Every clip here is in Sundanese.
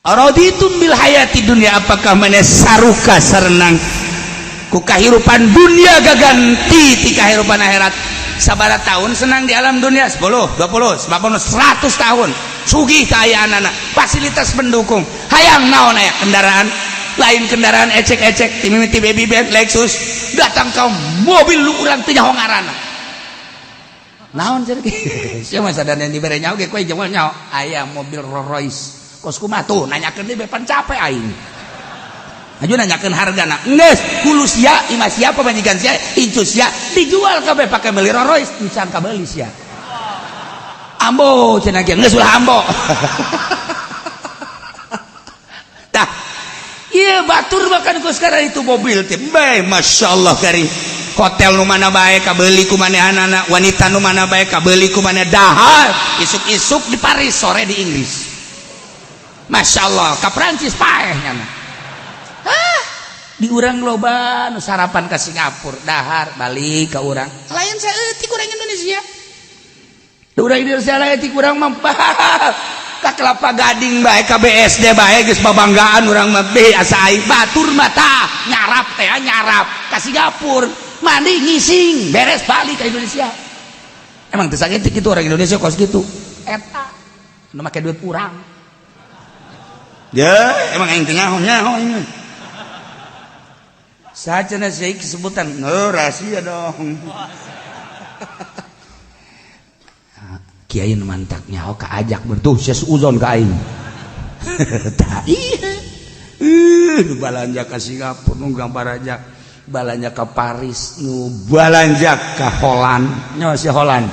Araditum bil hayati dunya, apakah maneh saruka sarenang ku kahirupan dunia gaganti ti kahirupan akhirat? Sabara tahun senang di alam dunia? 10, 20, 50, 100 tahun sugih kaayaan anak, fasilitas pendukung, hayang naon aya, kendaraan lain, kendaraan ecek-ecek ti mimiti baby band Lexus datang ke mobil lu urang teu nyaho ngaranna naon. Jadi sia mah sadar yang dibere nyaho ge kowe jeung nyaho aya mobil Rolls Royce kos kumaha tuh, nanyakeun deui pan capek aing. Aju nanyakeun hargana geus hulu sia, imah sia, pamajikan sia, incu sia dijual kabeh pake meuli Rolls Royce, encan kabeuli sia. Ambo cenah ge geus ulah ambo. Tah ieu batur makan ku sekarang itu mobil teh bae, masyaallah, kari hotel nu mana bae kabeuli ku manehanana, wanita nu mana bae kabeuli ku maneh, dahar isuk-isuk di Paris, sore di Inggris, masya Allah, ka Prancis paeh nyana. Hah, di urang loba nu sarapan ka Singapura, dahar balik ka urang. Lain saeutik urang Indonesia. Di urang Indonesia lain tik urang mah ka Kelapa Gading bae, ka BSD bae geus babanggaan urang mah, be asa aing batur mata nyarap teh, nyarap ka Singapura, mandi, ngising, beres balik ke Indonesia. Emang teu saeutik kitu orang Indonesia kos kitu eta nu make duit urang ya. Emang aing teu nyaho nyaho aing sacenah sih sebutan, oh, rahasia dong. Kiai nu mantak nyaho kaajak bertuh sia suuzon ka aing. Tah iya, nu balanja ka Singapura, nu balanja balanja ka Paris, nu balanja ka Holland, nyawa si Holland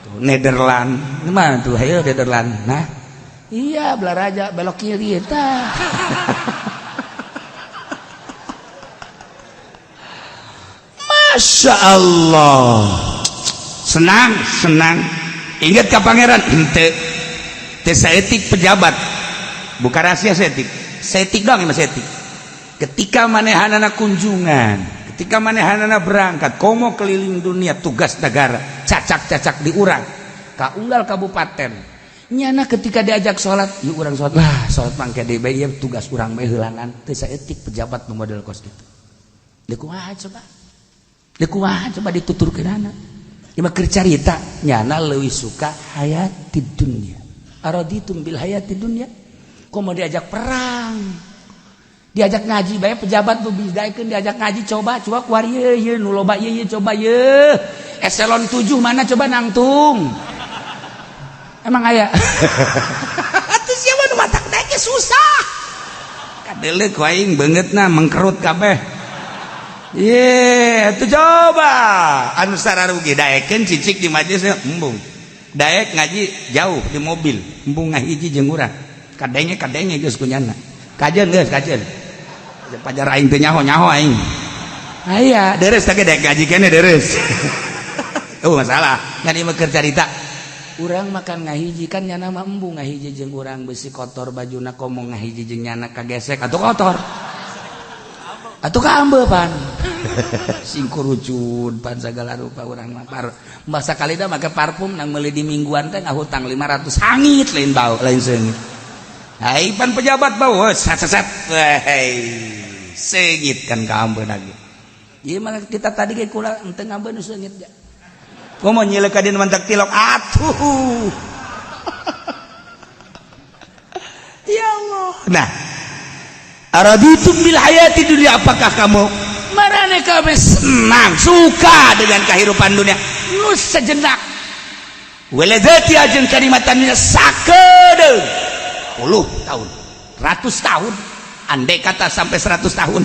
tuh, Nederland mana tuh, hayo Nederland. Nah iya, belaraja belok kiri tah. Masya Allah, senang senang ingat ka pangeran henteu teu saeutik pejabat, bukan rahasia, saeutik saeutik doang emang saeutik. Ketika manehanana kunjungan, ketika manehanana berangkat komo keliling dunia tugas negara, cacak-cacak di urang ka unggal kabupaten nyana, ketika diajak sholat, yuk urang sholat lah, sholat mangke deui bae, ieu tugas urang bae heulangan. Teu saeutik pejabat nu model kos kitu. Deui kumaha coba, deui kumaha coba dituturkeunana? Ieu mah keur carita nyana leuwih suka hayatid dunya. Araditum bil hayatid dunya, komo diajak perang, diajak ngaji bae pejabat tuh bidaikeun, diajak ngaji coba coba kuari ieu ieu nu loba ieu ieu coba ieu eselon 7 mana coba nangtung emang aya. Atuh siapa nu matak daek susah kadeuleu ku aing beungeutna mengkerut kabeh. Ye, atuh coba anu sararugi daekeun cicik di majelis embung, daek ngaji jauh di mobil embung ngahiji jeung urang, kadenge kadenge geus kunyana kajeun geus kajeun pajar aing teu nyaho nyaho aing aya deres teh daek ngaji kene deres. Oh masalah ngan ieu mah keur carita urang makan ngahiji kan nyana mah embung ngahiji jeung urang, besi kotor bajuna komo ngahiji jeung nyana kagesek atuh kotor atuh kaambe pan singkurucun pan sagala rupa. Urang mah par masa kalida make parfum nang meuli di mingguan teh ngahutang 500 hangit, lain bau lain seungit. Hai pan pejabat bau sat sat hei seungit kan kaambe lagi. Ieu mah kita tadi ge kula henteu ngambe nu seungit ja. Komo nyilek ka dina mantak tilok atuh. Ya Allah. Nah, araditum bil hayati dunia, apakah kamu marane kabeh senang suka dengan kehidupan dunia nu sejenak, waladzati ajeng kanikmatan dunia sakedeung puluh tahun, ratus tahun, andai kata sampai 100 tahun,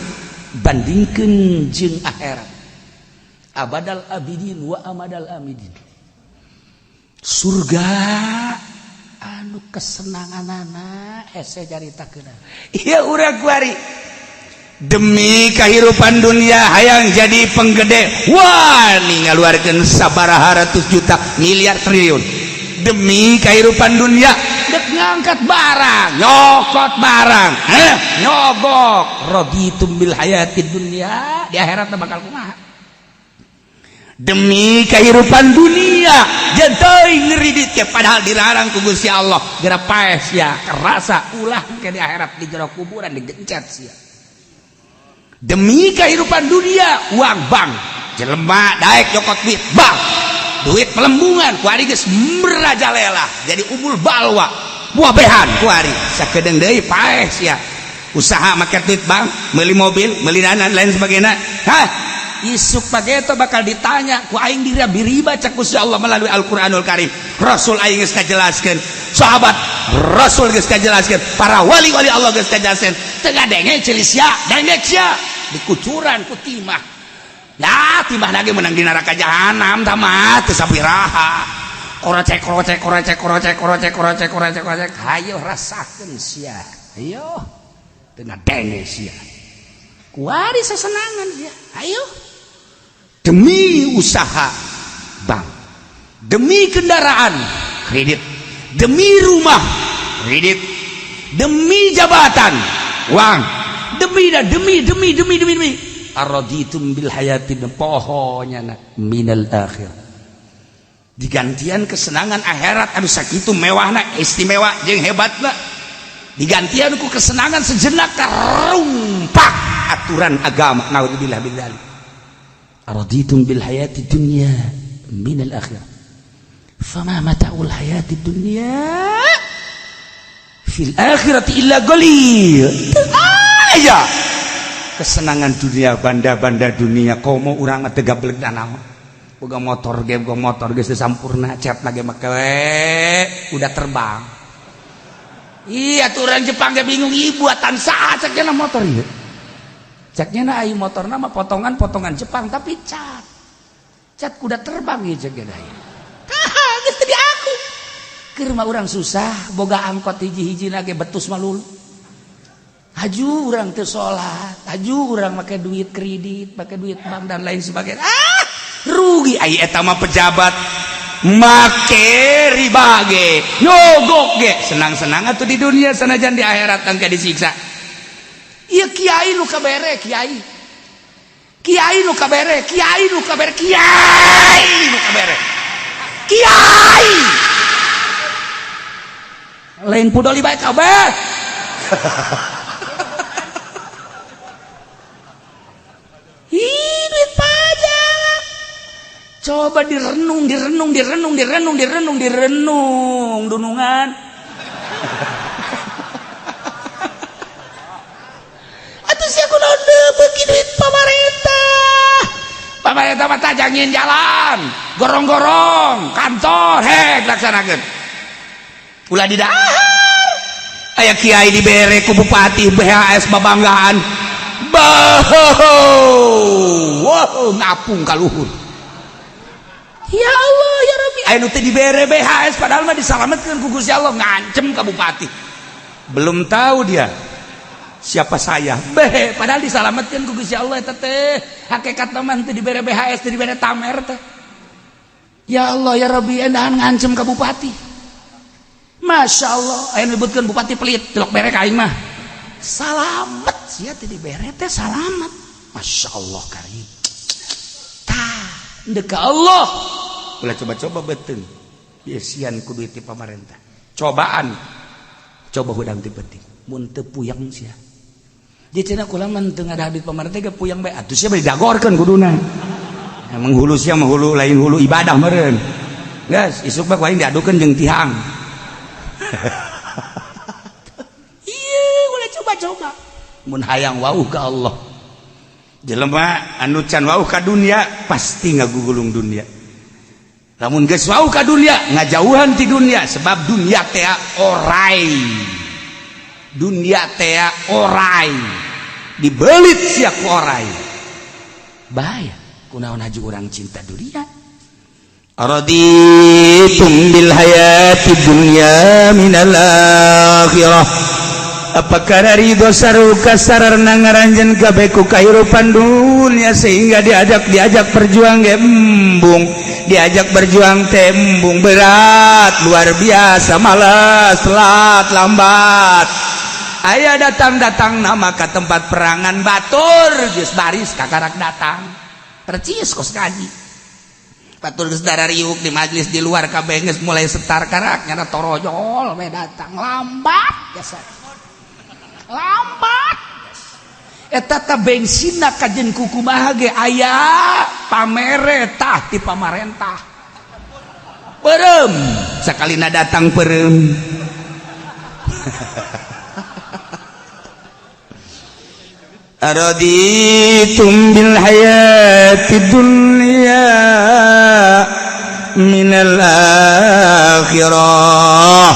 bandingkeun jeung akhirat abadal abidin wa amadal amidin, surga anu kesenanganana hese caritakeun. Ieu urang kuari demi kehidupan dunia hayang jadi penggede, wah ngaluarkeun sabaraha ratus juta miliar triliun demi kehidupan dunia, dek ngangkat barang, nyokot barang, nyogok. Raditum bil hayatid dunya, di akhirat bakal kumaha? Demi kehidupan dunia jeung teuing ngeridit ke, padahal dilarang ku Gusti Allah. Geura paeh sia, kerasa ulah ke di akhirat di jero kuburan digencet sia. Demi kehidupan dunia, uang bank, jelema daek nyokot duit bank, duit pelembungan, kuari geus merajalela jadi umul balwa, buah behan kuari. Sakedeung deui paeh sia. Usaha make duit bank, meuli mobil, meuli danan, lain sebagainya. Hah, isuk pageto bakal ditanya ku aing diriba cak Gusti Allah melalui Al-Qur'anul Karim. Rasul aing geus kajelaskeun, sahabat Rasul geus kajelaskeun, para wali-wali Allah geus kajelaskeun. Teu ngadenge ceuli sia, dengek sia dikucuran ku timah. Ya, timah lagi menang di neraka jahanam tah teu sapiraha. Korocek, korocek, korocek, korocek, korocek, korocek, korocek, korocek. Hayo rasakeun sia. Ayo. Teu ngadenge sia. Kuari sesenangan sia. Ayo. Demi usaha bank, demi kendaraan kredit, demi rumah kredit, demi jabatan uang, demi dan demi demi demi demi demi. Araditum bil hayati, pohonya minal akhir, digantian kesenangan akhirat anu sakitu mewahna, istimewa jeung hebatna, digantian ku kesenangan sejenak, karumpak aturan agama. Naudzubillah min dzalik. Araditum bil hayati dunya minal akhirah, fama mata'ul hayati dunya fil akhirati illa qalil. Aya kesenangan dunia, banda-banda dunia, komo urang mah teu gablek naon. Boga motor ge, boga motor geus sampurna, cat lagi make udah terbang. Iya tuh, orang Jepang ge bingung, ih buatan saha ceknya motor ieu. Ceknya na ayo motor nama potongan-potongan Jepang, tapi cat. Cat kuda terbang ieu ceknya aya. Tah geus teu aku. Keur mah urang susah, boga angkot hiji-hiji ge betus malulu. Haju urang teu salat, haju urang make duit kredit, make duit bank dan lain sebagainya. Ah, rugi. Ai eta mah pejabat make riba ge, nyogok ge, senang-senang atuh di dunia, sanajan di akhirat engke disiksa. Ieu kiai nu kabere, kiai. Kiai nu kabere, kiai nu kabere, kiai nu kabere. Kiai. Lain pudoli bae kabeh. Ih, duit pajak. Coba direnung, direnung, direnung, direnung, direnung, direnung, dunungan. Atuh sia kunaon beuki duit pamarentah. Pamarentah mah tajangin jalan, gorong-gorong, kantor hek laksanakeun. Ulah didahar. Aya kiai dibere ku bupati BHS babanggaan. Wow, ngapung ka luhur. Ya Allah, ya Rabbi. Aya nu teu dibere BHS padahal mah disalametkeun ku Gusti Allah, ngancem ka bupati. Belum tahu dia siapa saya. Beh, padahal disalametkeun ku Gusti Allah eta teh. Hakikat mah teu dibere BHS, teu dibere tamer teh. Ya Allah, ya Rabbi, endahan ngancem ka bupati. Masya Allah, aya nyebutkeun bupati pelit, tilok bere ka aing mah. Salamet sia teu dibere teh salamet. Masya Allah karim. Tah, ndek ka Allah. Ulah coba-coba beuteung. Biasian ku duit ti pamarentah. Cobaan. Coba hudang ti penting. Mun teu puyeng sia. Jadi cenah kula mah teu ngadah duit pamarentah ge puyeng bae. Atuh sia bari dagorkeun kuduna. Emang hulu sia mah hulu lain hulu ibadah meureun. Geus, isuk mah ku aing diadukeun jeung tihang. Iya, ulah coba-coba. Mun hayang wauh ka Allah. Jelema anu can wauh ka dunia pasti ngagugulung dunia. Lamun geus wauh ka dunia, ngajauhan ti dunia, sebab dunia teh orai. Dunia teh orai. Dibelit sia ku orai. Bahaya kunaon haju urang cinta dunia. Araditum bil hayati dunya minal akhirah. Apakah ridho saruka sararna ngaranjeun kabeh ku kahirupan dunia sehingga diajak berjuang ge embung, diajak berjuang tembung berat luar biasa, malas, telat, lambat. Aya datang-datang nama ke tempat perangan batur geus baris kakarak datang percis kos kaji. Batur geus darariuk di majlis di luar kabeh geus mulai setar karak nyana torojol we datang lambat jasa. Lambat. Eta ta bensinna kajen kukumaha ge aya pameretah ti pamarentah. Perem sakalina datang perem. Araditum bil hayati dunya minal akhirah.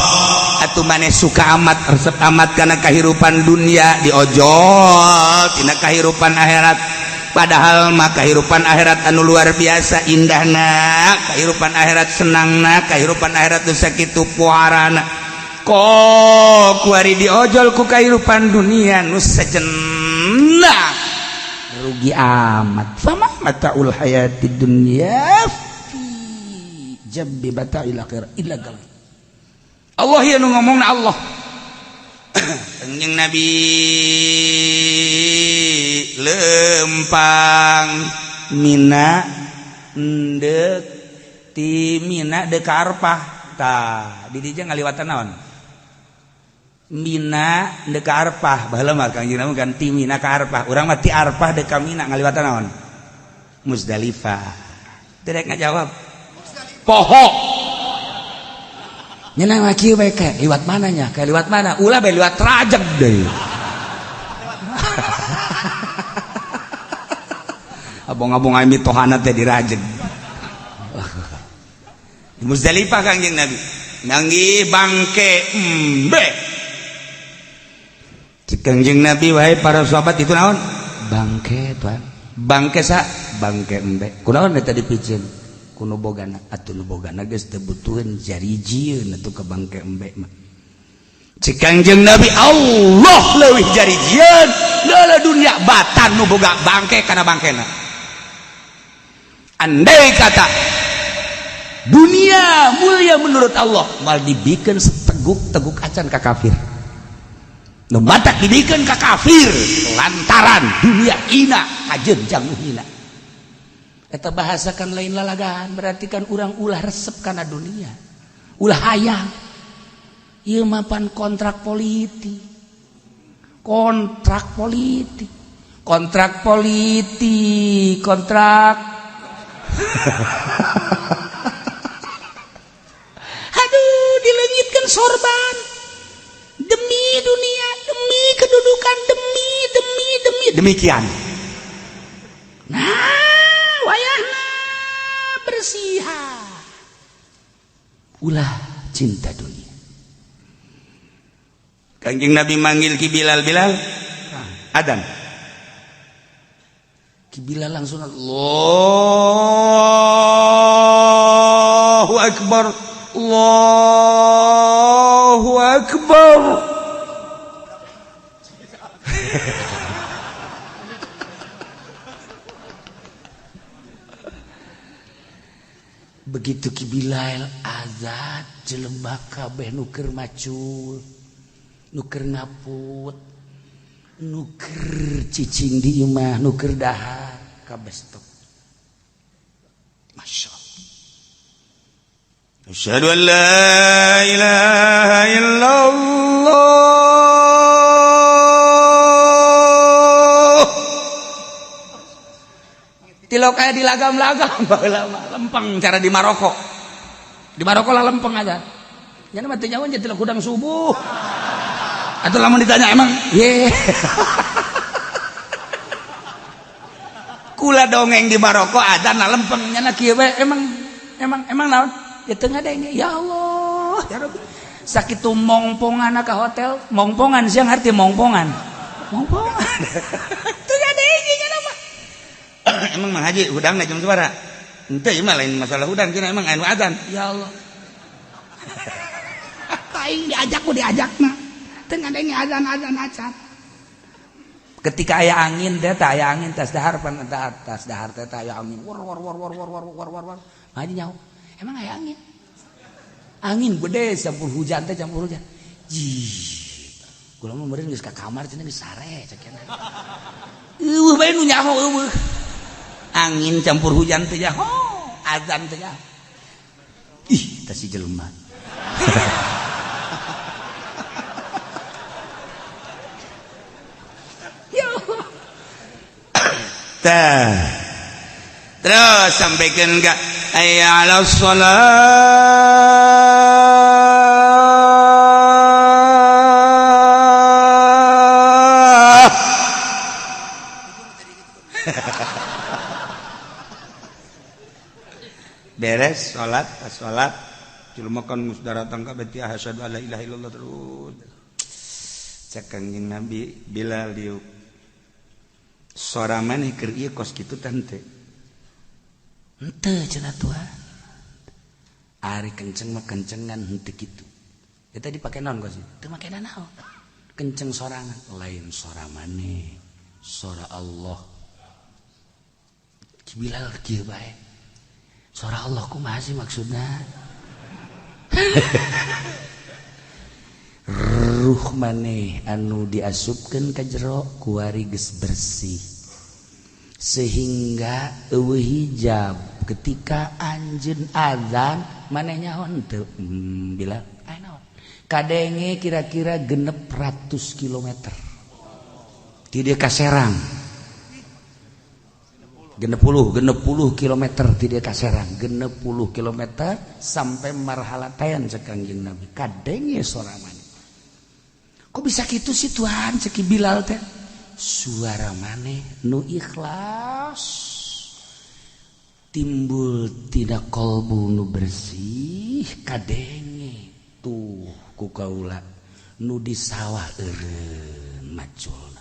Atuh maneh suka amat resep amat kana kahirupan dunia diojol tina kahirupan akhirat. Padahal mah kahirupan akhirat anu luar biasa indahna, kahirupan akhirat senangna, kahirupan akhirat nu sakitu puarana. Kok kuari diojol ku kahirupan dunia nu sejenak rugi amat. Fama mataul hayati dunya fi jambi bata'il akhirah illa qalil. Allah ya nu ngomongna Allah. Kanjeng Nabi lempang Mina endek ti Mina deuk ka Arfah. Tah di dieu ngaliwatan naon? Mina deuk ka Arfah. Baheula mah Kangjeng Nabi kan ti Mina ka Arfah. Urang mah ti Arfah deuk ka Mina ngaliwatan naon? Muzdalifah. Teu rek ngajawab. Poho. Nyenang laki we kayak liwat mananya, kayak liwat mana? Ulah be liwat Rajeg deui. Abong-abong aya mitohana teh di Rajeg. Di Muzdalifah Kangjeng Nabi. Nanggi bangke embe. Kangjeng Nabi wahai para sahabat itu naon? Bangke tuan. Bangke sa? Bangke embe. Kunaon eta dipicieun? Kuno bogana atuh nu bogana geus teu butuheun jarijieun atuh ka bangke embe mah. Cek Kangjeng Nabi Allah leuwih jarijieun leuleuh dunia batan nu boga bangke kana bangkena. Andai kata dunia mulia menurut Allah mal dibikeun seteguk-teguk acan ka kafir. Nu batak dibikeun ka kafir lantaran dunia ina kajeun jang nu hina. Eta bahasakan lain lalagaan berarti kan urang ulah resep kana dunia ulah hayang. Ieu mah pan kontrak politik, kontrak politik, kontrak politik, kontrak. Aduh, dileungitkeun sorban demi dunia, demi kedudukan, demi demi demi demikian. Nah, wayahna bersihan ulah cinta dunia. Kanjeng Nabi manggil Ki Bilal, Bilal adan. Ki Bilal langsung Allahu Akbar, Allahu Akbar. Begitu Ki Bilal azan jelema kabeh nu keur macul, nu keur ngaput, nu keur cicing di imah, nu keur dahar, kabeh stop. Masya Allah. Asyhadu an la ilaha illallah. Tilok aya di lagam-lagam baheula mah lempeng cara di Maroko. Di Maroko lah lempeng aja. Nya mah teu nyaho nya tilok hudang subuh. Atuh lamun ditanya emang ye. Kula dongeng di Maroko adzan lah lempeng nya kieu we emang emang emang naon? Ya teu ngadenge ya Allah ya Rabbi. Sakitu mongpongan ka hotel, mongpongan siang arti mongpongan. Mongpongan. Teu ngadenge nya mah. Emang Mang Haji hudangna jam sabaraha? Henteu ieu mah lain masalah hudang cenah emang anu adzan. Ya Allah. Aing diajak ku diajakna. Teu ngadenge adzan-adzan acan. Ketika aya angin teh tah aya angin tas dahar pan tas dahar teh tah aya angin. War war war war war war war war war. Mang Haji nyaho. Emang aya angin? Angin gede campur hujan teh campur hujan. Jih. Kula mah meureun geus ka kamar cenah geus sare cek cenah. Eueuh bae nu nyaho eueuh. Angin campur hujan teh nyaho. Azan teh. Ih, tah si jelema. Ya Allah. Tah. Terus sampaikan enggak hayya 'alas shalah. Beres salat, pas salat jelema kan geus daratang ka beti asyhadu alla ilaha illallah terus. Cek Kangjeng Nabi Bilal diuk. Sora maneh keur ieu kos kitu teh henteu. Henteu cenah Tuhan. Ari kenceng mah kencengan henteu kitu. Eta dipake naon kos? Teu make naon. Kenceng sorangan, lain sora maneh, sora Allah. Bilal kieu bae. Suara Allah kumaha sih maksudna? Ruh maneh anu diasupkeun ka jero kuari geus bersih. Sehingga eueuh hijab ketika anjeun azan maneh nyaho henteu bila aya naon? Kadenge kira-kira 600 kilometer. Ti dieu ka Serang. 60 kilometer tidak kaserang, 60 kilometer sampai marhalatayan cek Kangjeng Nabi kadenge suara maneh. Kok bisa kitu sih Tuhan cek Bilal teh? Suara maneh nu ikhlas timbul tina kolbu nu bersih kadenge tuh ku kaula nu di sawah eureun maculna,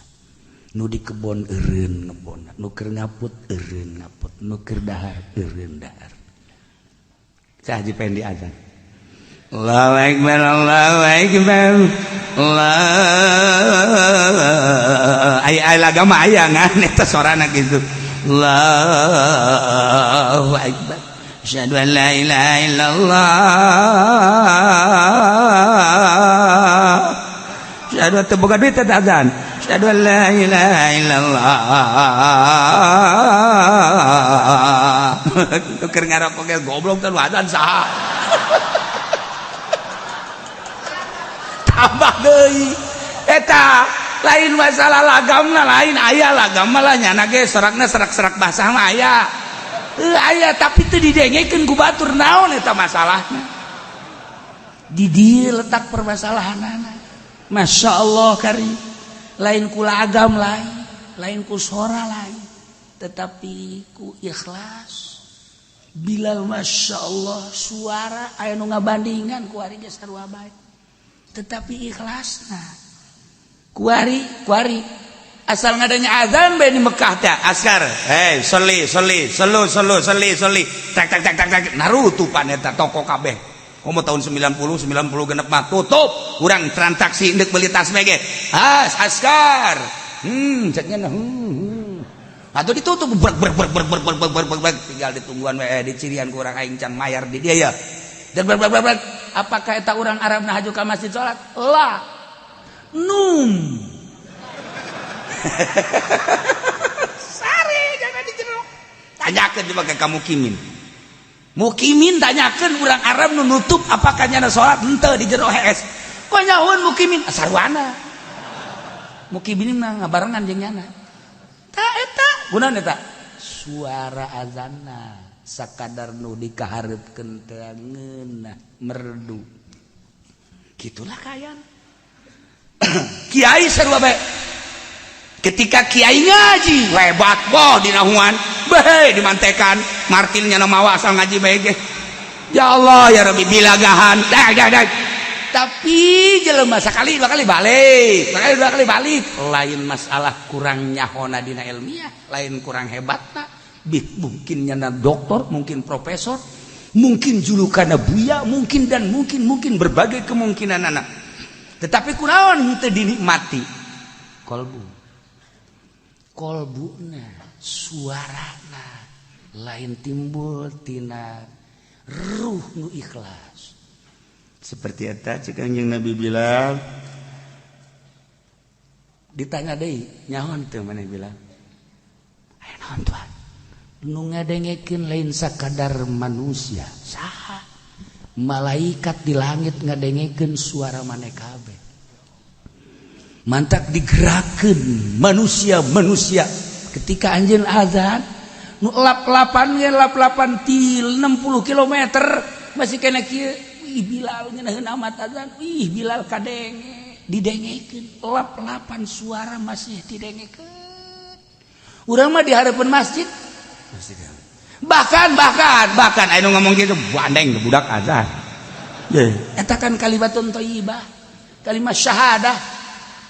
nu di kebon eureun ngebon, nu keur ngaput eureun ngaput, nu keur dahar eureun dahar. Cah jipen di azan. Allahu akbar, Allahu akbar. Allah. Aya agama aya ngan eta sorana kitu. Allahu akbar. Asyhadu an la ilaha illallah. Asyhadu teu boga duit eta azan. Asyhadu an la ilaha illallah. Keur ngarokok ge goblok teh azan saha. Tambah deui. Eta lain masalah lagamna, lain aya lagam mah lah nyana ge sorakna serak-serak basah mah aya. Heuh aya tapi teu didengekeun ku batur naon eta masalahna. Di dieu letak permasalahanana. Masya Allah kari. Lain ku lagam lain, lain ku sora lain, tetapi ku ikhlas. Bilal Masya Allah suara aya nu ngabandingan ku ari geus sarua bae, tetapi ikhlasna kuari kuari asal ngadanya azan bae di Mekah teh askar, hey soli soli selu selu soli soli tak tak tak tak tak narutupan eta toko kabeh. Komo tahun 90 genep mah tutup urang transaksi ndek beli tas ge. Has askar. Ceknya Atau ditutup ber ber ber ber ber ber ber ber ber tinggal ditungguan we di cirian ku urang aing can mayar di dia ya. Dan ber ber ber ber apakah eta urang Arab nah haju ka masjid salat? La. Num. Sare jangan di jero. Tanyakeun coba ka mukimin. Mukimin tanyakeun urang Arab nu nutup apakah nyana salat henteu di jero hees. Kok nyahoeun mukimin sarwana. Mukimin mah ngabarengan jeung nyana. Ta eta kunaon eta? Suara azanna sakadar nu dikahareupkeun teh ngeunah merdu. Kitulah kaayaan. Kiai sarua bae. Ketika kiai ngaji lebat boh dinahuan bae dimantekan martil nyana mawa asal ngaji bae ge. Ya Allah ya Rabbi bilagahan dah dah dah. Tapi jelema sakali dua kali balik, sekali dua kali balik. Lain masalah kurang nyahona dina ilmiah, lain kurang hebatna. Mungkin nyana doktor, mungkin profesor, mungkin julukanna buya, mungkin dan mungkin mungkin berbagai kemungkinan anak. Tetapi kunaon henteu dinikmati kolbu. Kolbuna suarana lain timbul tina ruh nu ikhlas. Seperti eta cek Kangjeng Nabi Bilal ditanya deui nyaho teu maneh Bilal? Aya naon Tuhan? Nu ngadengekeun lain sakadar manusia, saha? Malaikat di langit ngadengekeun suara maneh kabeh. Mantak digerakkeun manusia-manusia ketika anjeun azan nu lap-lapan ge lap-lapan til 60 km masih kena kieu. Ih, Bilal ngeunaheun amat azan. Ih, Bilal kadenge, didengekeun lap-lapan suara masih didengekeun. Urang mah di hareupeun masjid. Bahkan bahkan bahkan anu ngomong gitu bandeng budak azan. Eta kan kalimatun thayyibah, kalimat syahadah.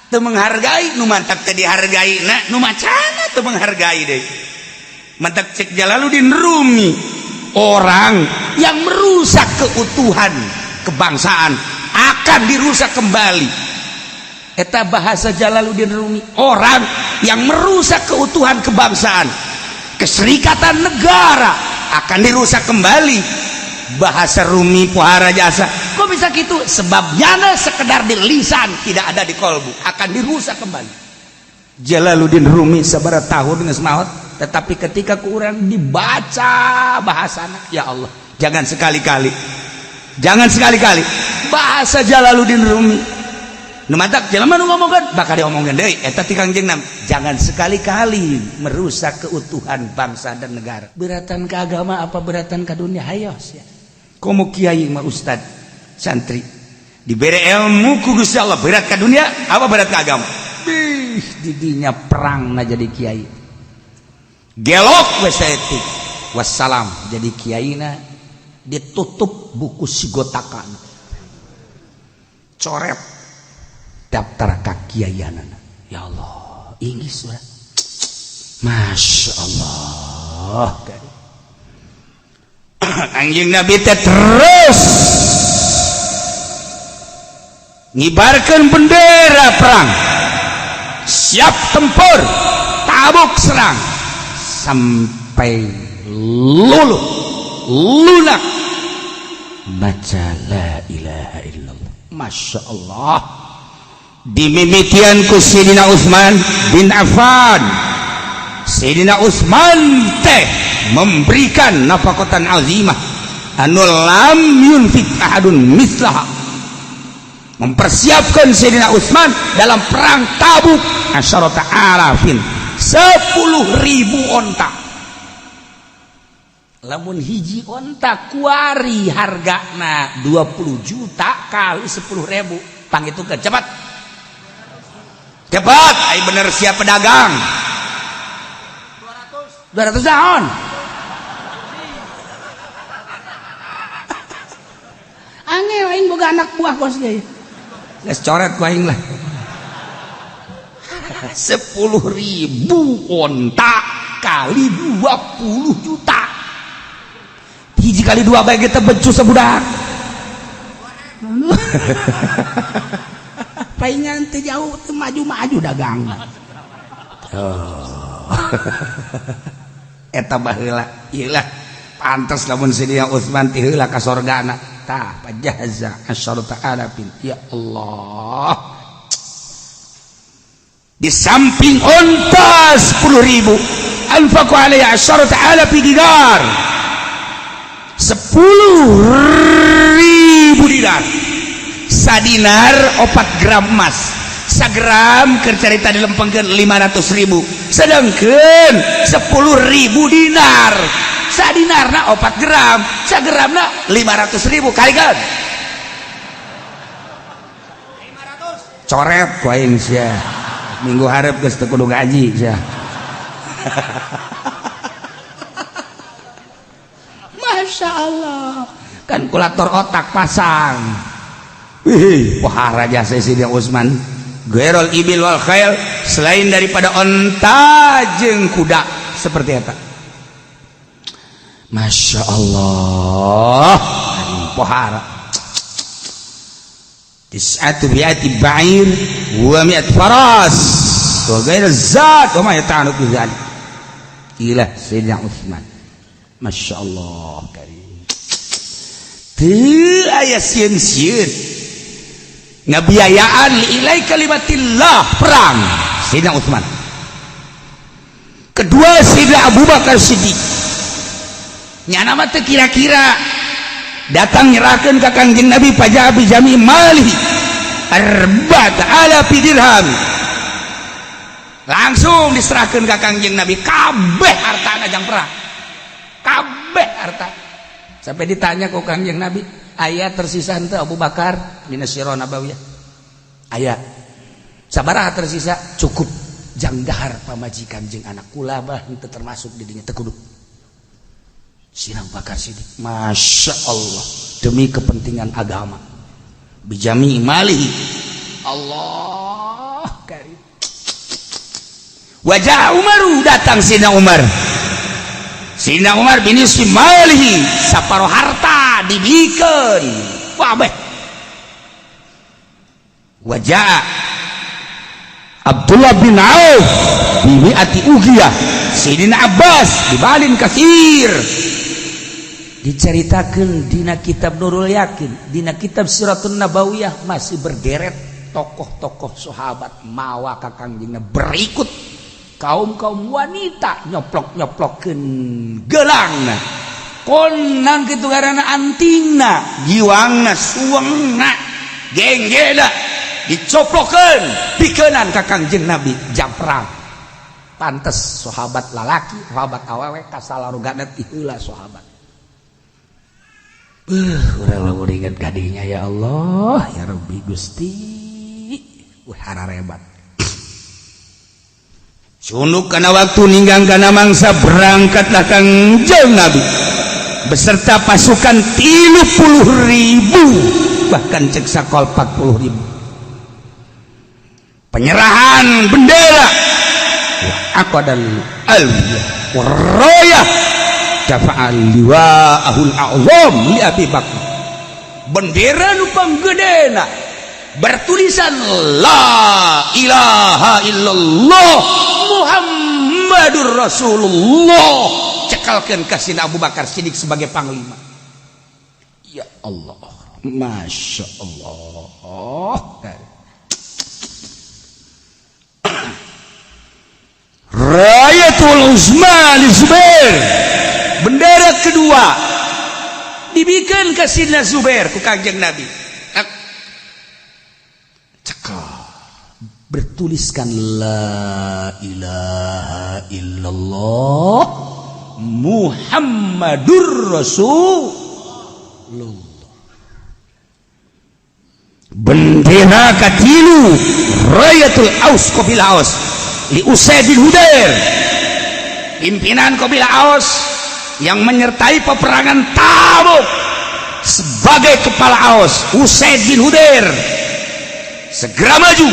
Teu menghargai nu mantak teu dihargai na nu macana teu menghargai deui. Mantak cek Jalaluddin Rumi, orang yang merusak keutuhan kebangsaan akan dirusak kembali. Eta bahasa Jalaluddin Rumi, orang yang merusak keutuhan kebangsaan, keserikatan negara akan dirusak kembali. Bahasa Rumi pohara jasa. Kok bisa gitu? Sebabnya sekedar di lisan, tidak ada di kolbu, akan dirusak kembali. Jalaluddin Rumi sabaraha tahun geus maot, tetapi ketika kurang dibaca bahasana, ya Allah, jangan sekali-kali, jangan sekali-kali bahasa Jalaluddin Rumi. Nu matak jelema nu ngomongkeun bakal diomongkeun deui eta ti Kangjeng Nabi. Jangan sekali-kali merusak keutuhan bangsa dan negara. Beratan ke agama apa beratan ke dunia? Hayo sia. Komo kiai mah, ustad, santri diberi ilmu ku Gusti Allah, berat ke dunia apa berat ke agama? Bih, didinya perang na jadi kiai. Gelok we saeutik. Wassalam jadi kiaina, ditutup buku sigotakan. Coret daftar kakiaianana. Ya Allah, inggris urang. Masya Allah. Anjing Nabi teh terus ngibarkan bendera perang, siap tempur, tabuk serang sampai luluh lunak baca la ilaha illallah. Masya Allah, dimimitian ku Sayyidina Utsman bin Affan. Sayyidina Utsman teh memberikan nafaqatan azimah anu lam yunfik ahadun mislaha, mempersiapkan Sayyidina Utsman dalam perang Tabuk asyarata alafin, 10.000 onta. Lamun hiji onta kuari hargana 20 juta kali 10.000, pangitungkeun cepat cepat. Ai bener siap pedagang 200 tahun. Angel aing boga anak buah bos ge. Geus coret ku aing lah. 10.000 onta kali 20 juta. Hiji kali dua bae kita becus sebudak. Paingan teu jauh teu maju-maju dagang. Oh. Eta baheula ieu lah pantes lamun Sayyidina Utsman ti heula ka sorgana. Tah pajaza asyarata alafin. Ya Allah. Di samping onta 10.000 anfaqu alaihi asyarata alafi dinar, 10.000 dinar. Sadinar 4 gram emas, sagram keur carita dilempengkeun 500.000, sedangkeun 10.000 dinar sadinarna 4 gram, sagramna 500.000 kali kan 500. Coret ku aing sia, minggu hareup geus teu kudu ngaji sia. Masya Allah, kalkulator otak pasang. Wih, wah raja Sayyidina Utsman. Ghairul ibil wal khail, selain daripada onta jeung kuda seperti eta. Masya Allah, pohara. Tis'atu bi'ati ba'ir wa mi'at faras wa ghair zat wa ma yata'alluq bi dzalik. Ilah Sayyidina Utsman. Masya Allah karim. Teu aya sieun-sieun ngabiayaan liilai kalimatillah perang Sayyidina Utsman. Kedua Sayyidina Abu Bakar Siddiq. Nyana mah teu kira-kira datang nyerahkeun ka Kangjeng Nabi, فجاء بجميع ماله 4000 dirham. Langsung diserahkan ke Kangjeng Nabi kabeh hartana jang perang, kabeh harta. Sampai ditanya ku Kangjeng Nabi, "Aya tersisa henteu, Abu Bakar?" Dina Sirah Nabawiyah aya. "Sabaraha tersisa?" "Cukup jang dahar pamajikan jeung anak kula bah, henteu termasuk di dinya, teu kudu." Sirang Bakar Sidik, Masya Allah, demi kepentingan agama, بجميع ماله. Allah karim. وجاء Umaru, datang Sina Umar. Sina Umar بنصف ماله, saparo harta dibikeun kabeh. وجاء Abdullah bin Auf بمائة أوقية. Sidina Abbas بمال كثير. Diceritakan dina kitab Nurul Yakin, dina kitab Siratun Nabawiyah, masih berderet tokoh-tokoh sahabat mawa ka Kangjengna, berikut kaum-kaum wanita nyoplok-nyoplokeun gelangna, konang kitu karena antingna, giwangna, suengna, genggena dicoplokeun, pikenan ka Kangjeng Nabi jam perang. Pantes sahabat lalaki, sahabat awewe kasalarugana ti heula sahabat. Urang lamun inget kadinya, ya Allah ya Rabbi Gusti, hararebat. Sunduk karena waktu ninggang karena mangsa, berangkatlah Kangjeng Nabi beserta pasukan 30.000, bahkan cek sakol 40.000. Penyerahan bendera aku dan al royah, دفع لواءه الأعظم لأبي Bakar. Bendera nu panggedena bertulisan لا إله إلا الله Muhammadur Rasulullah, cekalkeun ka Sina Abu Bakar Siddiq sebagai panglima. Ya Allah, Masya Allah. راية العظمى للزبير, bendera kedua dibikin ke Sidna Zubair ku Kangjeng Nabi. Cekal bertuliskan لا إله إلا الله Muhammadur Rasulullah. Bendera katilu, راية الأوس, Qabilah Aus, لأسيد bin Hudair, pimpinan Qabilah Aus yang menyertai peperangan Tabuk sebagai kepala Aus. Usaid bin Hudair segera maju,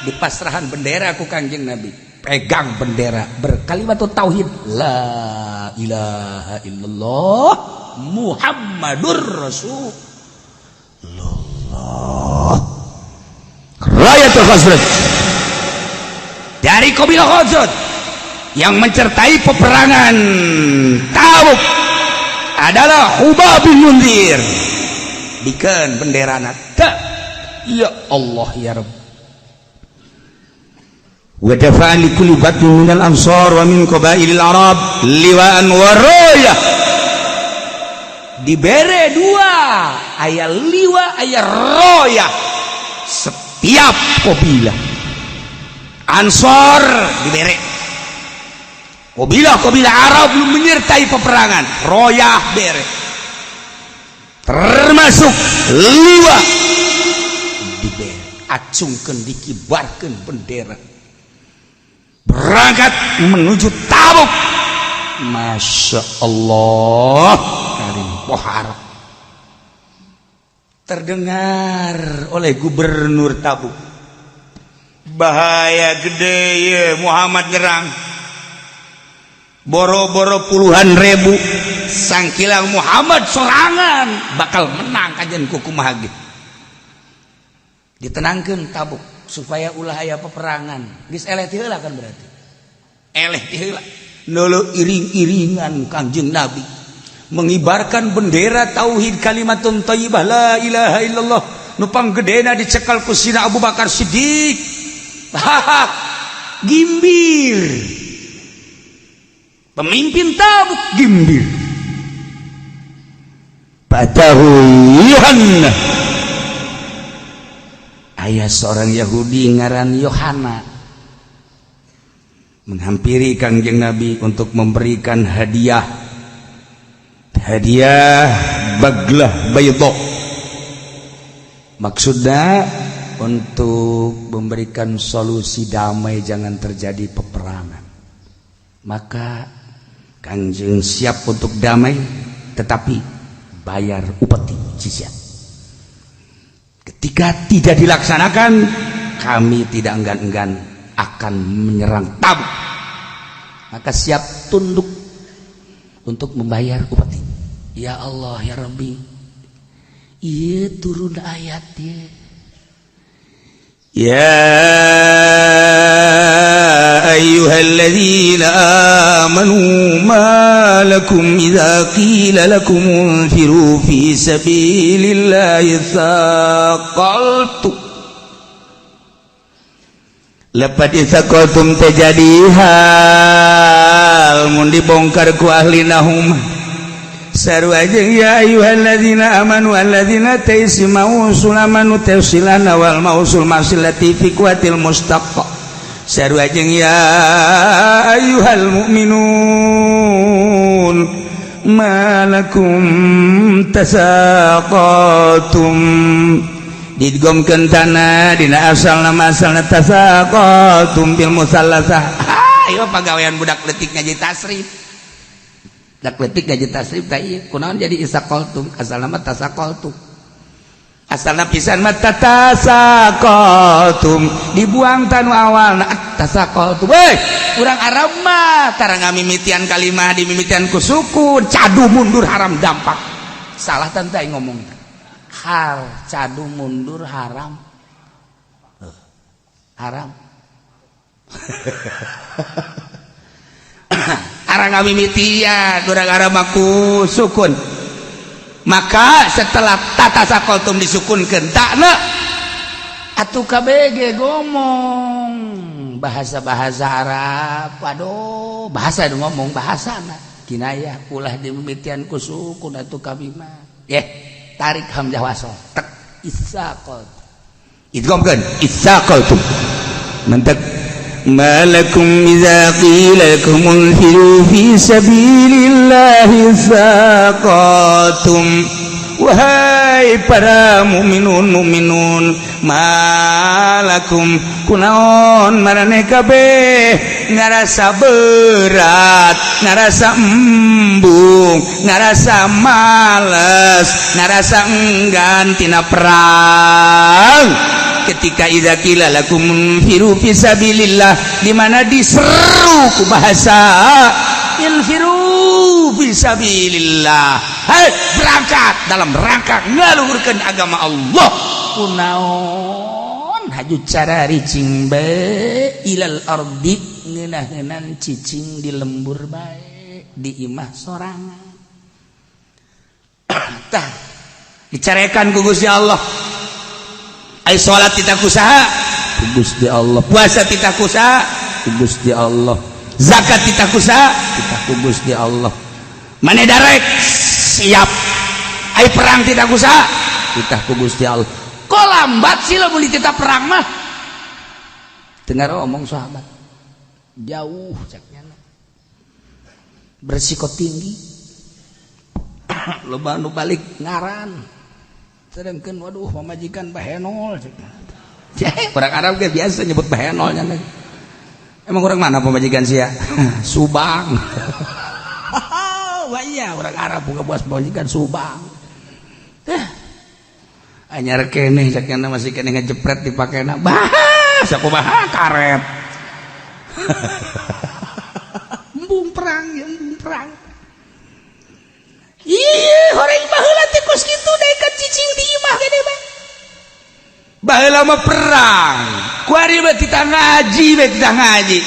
di pasrahan bendera ku Kangjeng Nabi, pegang bendera, berkalimat tauhid لا إله إلا الله Muhammadur Rasulullah. راية الخزرج, dari Qabilah Khazraj yang menyertai peperangan Tabuk adalah Hubab bin Munzir, bikin bendera. Ya Allah ya Rabb. ودفع لكل بطن من الأنصار ومن قبائل العرب لواء وراية. Dibere dua, aya liwa, aya royah. Setiap kabilah Ansor dibere, kabilah-kabilah Arab belum menyertai peperangan, royah bere, termasuk liwa dibere. Acungkan, dikibarkan bendera, berangkat menuju Tabuk. Masya Allah karim. Pohar terdengar oleh gubernur Tabuk, bahaya gede ya, Muhammad nyerang boro-boro puluhan ribu, sangkilang Muhammad sorangan bakal menang kajian kuku mahagi. Ditenangkan Tabuk supaya ulah aya peperangan. Geus eleh ti heula kan, berarti eleh ti heula. Nulu iring-iringan Kangjeng Nabi mengibarkan bendera tauhid, كلمة طيبة لا إله إلا الله, nu panggedena dicekal ku Sina Abu Bakar Siddiq. Haha, gimbir. Pemimpin Tabuk gimbir. Fatahu Yohana. Aya seorang Yahudi ngaran Yohana menghampiri Kangjeng Nabi untuk memberikan hadiah, hadiah baglah baydo, maksudnya untuk memberikan solusi damai, jangan terjadi peperangan. Maka Kanjeng siap untuk damai, tetapi bayar upeti jizyah. Ketika tidak dilaksanakan, kami tidak enggan-enggan akan menyerang Tabuk. Maka siap tunduk untuk membayar upeti. Ya Allah, ya Rabbi, iya, turun ayat ya. يا أيها الذين آمنوا ما لكم إذا قيل لكم انفروا في سبيل الله اثاقلتم. Lepat itsaqaltum teh jadi hal mun dibongkar ku ahli nahwu sarua jeung ya ayyuhalladzina amanu. Alladzina teh isim mausul, amanu teh silana, wal mausul masilati fi quwwatil mustaq, sarua jeung ya ayyuhal mu'minun malakum tasaqatum. Didgomkeun tanah dina asalna, asalna tasaqatum bil musallasah. Ayo, pagawean budak leutik ngaji tasrif, budak leutik ngaji tasrif tah ieu. Kunaon jadi isaqaltum? Asalna mah tasaqaltum, asalna pisan mah tatasaqaltum, dibuang tanu awalna tasaqaltum. Weh, urang Arab mah tara ngamimitian kalimah dimimitian ku sukun, cadu mundur haram dampak. Salah tante ngomong hal cadu mundur haram, haram. Arang ngamimitian urang Arab mah ku sukun. Maka setelah tata sakoltum disukunkeun takna atuh KBG ngomong bahasa-bahasa Arab. Aduh, bahasa nu ngomong bahasa na kinayah, ulah dimimitian ku sukun atuh kami mah. Yeh, tarik hamzah wasol tek, isaqal, idghamkeun isaqaltum, mentek. ما لكم إذا قيل لكم انفروا في سبيل الله ثاقلتم. Wahai para mukminun mukminun, malakum, kunaon maraneh kabeh ngarasa berat, ngarasa embung, ngarasa males, ngarasa enggan tina perang ketika idza qila lakum firu fi sabilillah, di mana diseru ku bahasa infiru fi sabilillah, hai berangkat dalam rangka ngaluhurkeun agama Allah, kunaon haju cara ricing bae ilal ardi, ngeunah-ngeunan cicing di lembur bae, di imah sorangan? Tah, dicarekan ku Gusti Allah. Ai salat titah ku saha? Ku Gusti Allah. Puasa titah ku saha? Ku Gusti Allah. Zakat titah ku saha? Titah ku Gusti Allah. Maneh darek siap. Ai perang titah ku saha? Titah ku Gusti Allah. Kok lambat sih lo beli titah perang mah? Dengar omong sahabat, jauh caknya, beresiko tinggi, loba nu balik ngaran, sedangkan waduh, pamajikan bahenol. Orang Arab ge biasa nyebut bahenolnya. Emang orang mana pamajikan sia? Subang. Wah, iya, orang Arab buka buas pamajikan Subang. Eh, anyar keneh caknya, masih keneh ngejepret dipakena. Bah, sakumaha karet. Embung perang ya, embung perang. Iya, horeng baheula teh kos kitu, daekan cicing di imah gede bae. Baheula mah perang. Kuari mah titah ngaji bae, titah ngaji.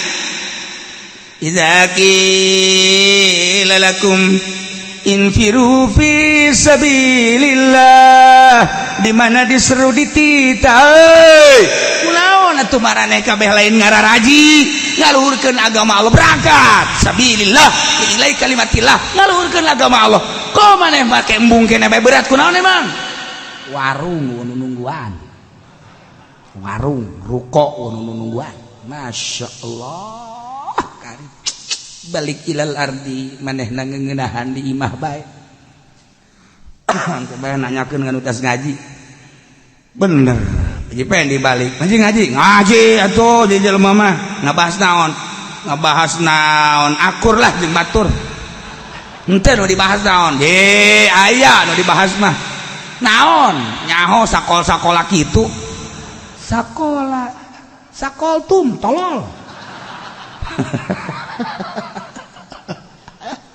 Idza qila lakum infiru fi sabilillah, di mana diseru dititah, kunaon Naon atuh maraneh kabeh lain ngararaji ngaluhurkeun agama Allah, berangkat sabilillah ilai kalimatillah, ngaluhurkeun agama Allah. Kok maneh make embung keneh bae berat kunaon emang? Warung nu nungguan, warung ruko nu nungguan. Masya Allah, kari balik ilal ardi manehna ngeuneunahan di imah bae. Coba nanyakeun nganu tas ngaji bener. Haji Pendi balik ngaji ngaji ngaji atuh di jelema mah ngabahas naon, ngabahas naon, akur lah jeung batur. Henteu nu dibahas naon? Ye aya nu dibahas mah naon? Nyaho sakol-sakola kitu, sakola sakoltum tolol.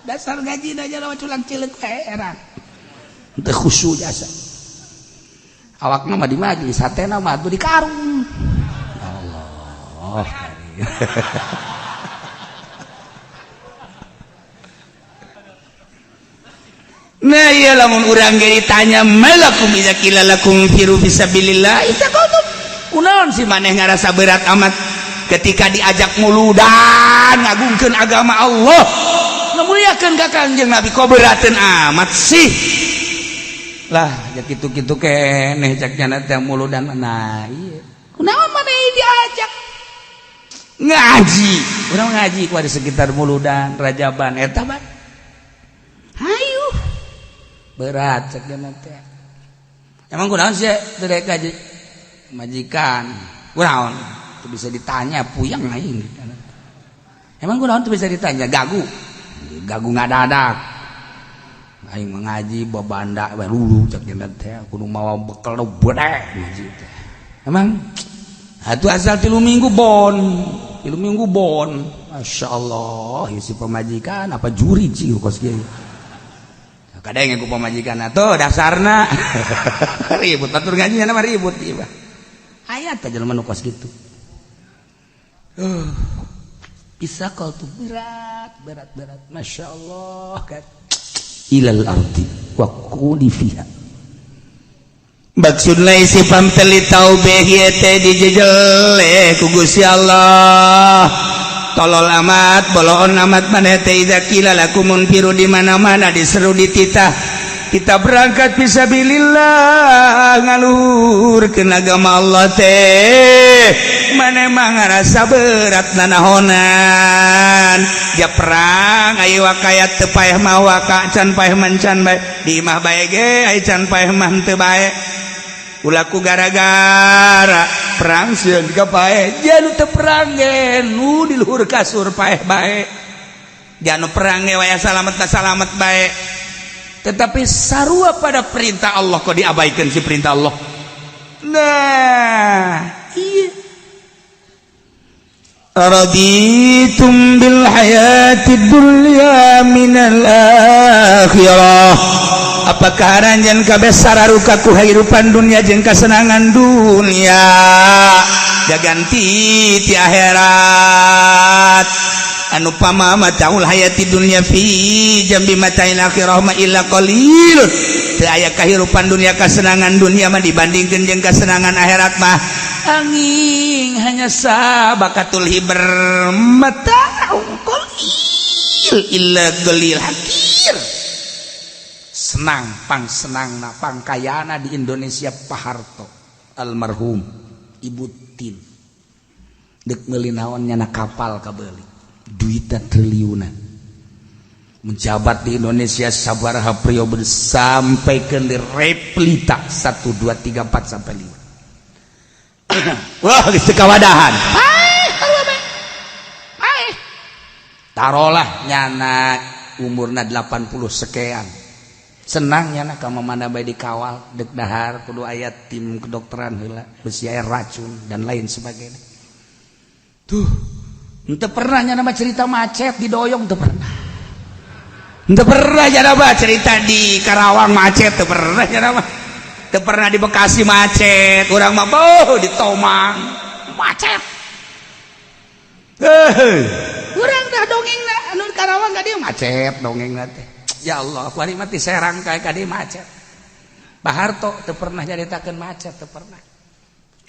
Dasar gaji aja lawan culang cileuk heran. Teu khusyuk jasa. Awakna mah di majlis, hatena mah atuh di karung. Ya Allah. Nah iya lamun urang ge ditanya malakum idza qila lakum firu fisabilillah itaqatum. Kunaon si maneh ngarasa berat amat ketika diajak muludan ngagungkeun agama Allah, ngamuliakeun ka Kangjeng Nabi, kok berateun amat sih? Lah ja kitu-kitu keneh cak nyana teh muludan. Nah ieu kunaon maneh diajak ngaji? Urang ngaji ku di sekitar muludan Rajaban eta mah hayu berat cek nyana teh. Emang kunaon sih teu daek ngaji? Majikan kunaon teu bisa ditanya, puyeng aing. Emang kunaon teu bisa ditanya? Gagu gagu ngadadak aing mengaji babanda bae lulu cek nyana teh, kudu mawa bekal nu bedek ngaji teh. Emang atuh asal 3 minggu bon, 3 minggu bon. Masya Allah, si pemajikan apa juri sih kos kieu. Kadang ku pemajikan atuh dasarna ribut atur ngaji nya mah ribut ieu mah. Aya teh jelema nu kos kitu. Bisa kal tuh berat berat berat. Masya Allah kan. Ilal ardi wa quli fiha. Maksudna isi pamteli taubeh ieu teh dijejele ku Gusti Allah. Tolol amat, boloon amat maneh teh idza qila lakum munfiru, di mana-mana diseru dititah kita berangkat fisabilillah ngaluhurkeun agama Allah teh maneh mah ngarasa berat nanahonan. Ja perang ayo wakaya teu paeh mah waka can paeh man can bae di imah bae ge aya can paeh mah teu bae ulah ku gara-gara perang sieun ka paeh. Ja nu teu perang ge nu di luhur kasur paeh bae, ja nu perang ge waya salamet salamet bae. Tetapi sarua pada perintah Allah kok diabaikan si perintah Allah. Nah iya raditum bil hayatid dunya minal akhirah. Apakah aranjeun kabeh sararuka ku hahirupan dunia jeung kasenangan dunia jaganti ti akhirat? Anu pama mataul hayati dunya fi jambi mata'il akhirah ma illa qalilun. Teu aya kahirupan dunia kasenangan dunia mah dibandingkeun jeung kasenangan akhirat mah angin hanya sabakatul hiber mata'u qalil illa qalil hakir. Senang pang senang na pangkayana di Indonesia Pak Harto almarhum Ibu Tin dek meuli naon nyana kapal kabeuli duitna triliunan. Menjabat di Indonesia sabaraha periode sampai ke replita 1 2 3 4 sampai 5. Wah geus teu kawadahan. Tarolah nyana umurna 80 sekian. Senang nyana ka mana bae dikawal dek dahar kudu aya tim kedokteran heula besi air racun dan lain sebagainya. Tuh henteu pernah nyana mah cerita macet di Doyong, teu pernah. Henteu pernah nyana mah cerita di Karawang macet, teu pernah nyana mah. Teu pernah di Bekasi macet, urang mah beuh di Tomang macet. Heuh, urang dah dongengna anu di Karawang ka dieu macet dongengna teh. Ya Allah, ku ari mah ti Serang ka dieu macet. Pak Harto teu pernah nyaritakeun macet, teu pernah.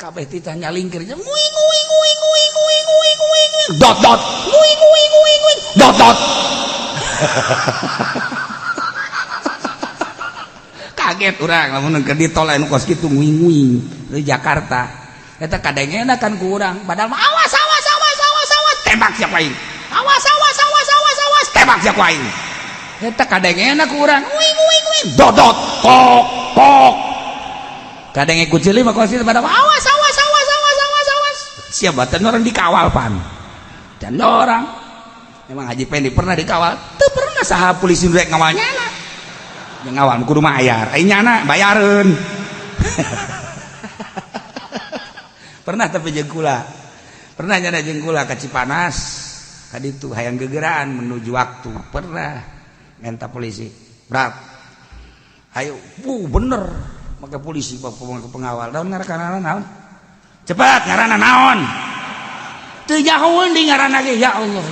Kabeh titah nyalingkir nguing nguing nguing nguing nguing nguing nguing dot dot nguing nguing nguing nguing dot dot. Kaget urang lamun keur ditol anu kos kitu nguing nguing di Jakarta. Eta kadengena kan ku urang padahal mah awas awas awas awas awas tembak siapa aing. Awas awas awas awas awas tembak siapa aing. Eta kadengena ku urang nguing nguing nguing dot dot kok kok. Kadenge ku ceuli mah kos kitu padahal awas awas awas awas awas awas. Siapa tan orang dikawal pan. Dan orang memang Haji Pendi pernah dikawal? Teu pernah saha polisi rek ngawal nyana. Yang ngawal kudu mayar, ai nyana bayareun. Pernah tapi jeung kula. Pernah nyana jeung kula ka Cipanas. Ka ditu hayang gegeraan menuju waktu. Pernah minta polisi. Berat. Ayo, bu bener make polisi bapak pengawal. Naon ngaranna naon? Cepat ngaranna naon? Teu nyahoeun di ngaranna ge ya Allah.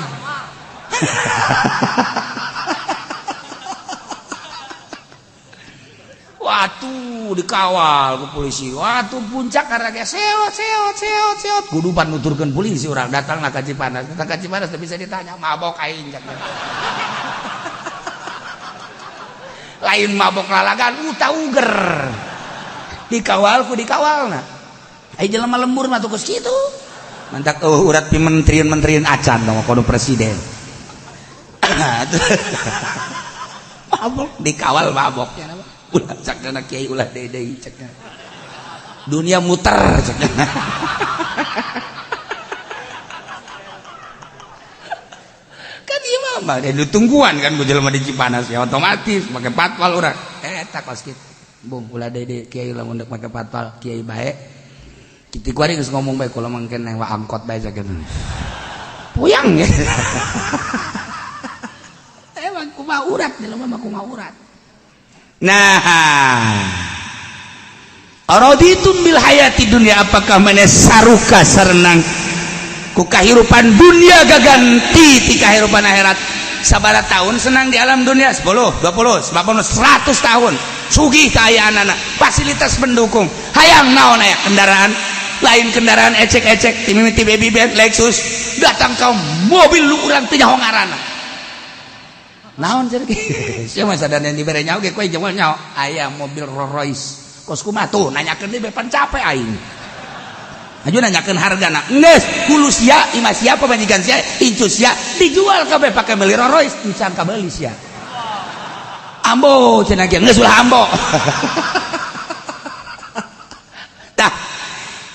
Watuh dikawal ku polisi. Watuh puncak karena ge seot seot seot seot. Kudu pan nuturkeun polisi urang datang ka Cipanas. Datang ka Cipanas teu bisa ditanya mabok aing. Lain mabok lalagan uta uger. Dikawal ku dikawalna. Ai jelema lembur mah tuh geus kitu. Mantak urat pimentriun-mentriun acan dong kudu presiden. Mabok dikawal mabok. Ulah cakna kiai ulah deui cakna. Dunia muter cakna. Kan ieu mah ditungguan kan ku jelema di Cipanas ya otomatis make patwal urang. Eta kos kitu. Bung ulah deui kiai lamun deuk make patwal kiai bae. Kitu kuari geus ngomong bae kula mangke neng wa angkot bae cakna. Puyang ya. Emang kumaha urat jelema mah kumaha urat. Nah, araditum bil hayati dunia, apakah maneh saruka sarenang ku kahirupan dunia gaganti ti kahirupan akhirat? Sabaraha tahun senang di alam dunia? 10, 20, 50, 100 tahun. Sugih kaayaanana, fasilitas pendukung. Hayang naon aya kendaraan, lain kendaraan ecek-ecek, timimiti baby band Lexus, datang ka mobil lu urang teu nyaho ngaranna. Naon cenah sia mah sadana dibere nyaho ge kowe jeung nyaho aya mobil Rolls Royce. Kos kumaha tuh nanyakeun deui pan capek aing. Aju nanyakeun hargana. Geus hulu sia imah sia pamajikan sia incu sia dijual kabeh pake meuli Rolls Royce encan kabeuli sia. Ambo cenah ge geus ulah ambo. Tah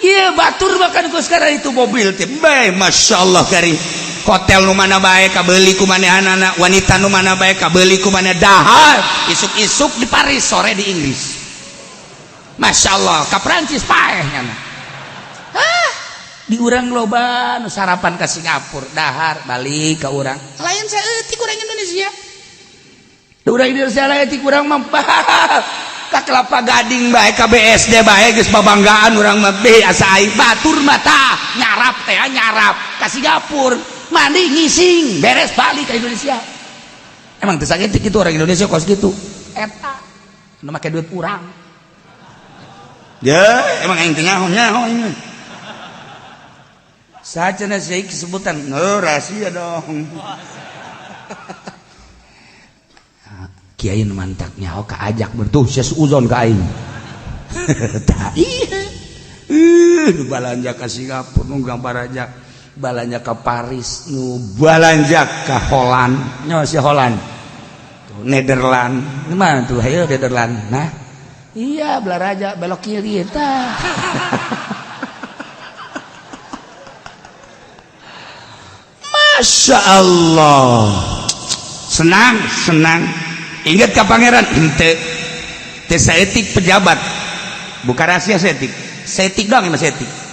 ieu batur makan ku sekarang itu mobil teh bae masyaallah kari. Hotel nu mana bae kabeuli ku manehanana, wanita nu mana bae kabeuli ku maneh, dahar isuk-isuk di Paris, sore di Inggris. Masya Allah, ka Prancis paeh nyana. Hah, di urang loba nu sarapan ka Singapura, dahar balik ka urang. Lain saeutik urang Indonesia. Di urang Indonesia lain ti urang mah ka Kelapa Gading bae ka BSD bae geus babanggaan urang mah be asa aing batur mah tah nyarap teh nyarap ka Singapura. Mandi ngising beres balik ke Indonesia. Emang teu sakitu kitu orang Indonesia kos kitu. Eta nu make duit urang. Ya, emang aing teh nyaho-nyaho ini. Sacenah sih sebutan, oh rahasia dong. Kiai nu mantak nyaho kaajak bertuh sia suuzon ka aing. Tah iya. Nu balanja ka Singapura nu gambar aja. Balanja ke Paris, nu balanja ke Holland, nyawa si Holland, tuh Nederland, mana tuh, ayo Nederland, nah, iya belaraja belok kiri, tah. Masya Allah, senang senang, ingat ke pangeran, henteu, teu saeutik pejabat, bukan rahasia saeutik, saeutik doang emang saeutik.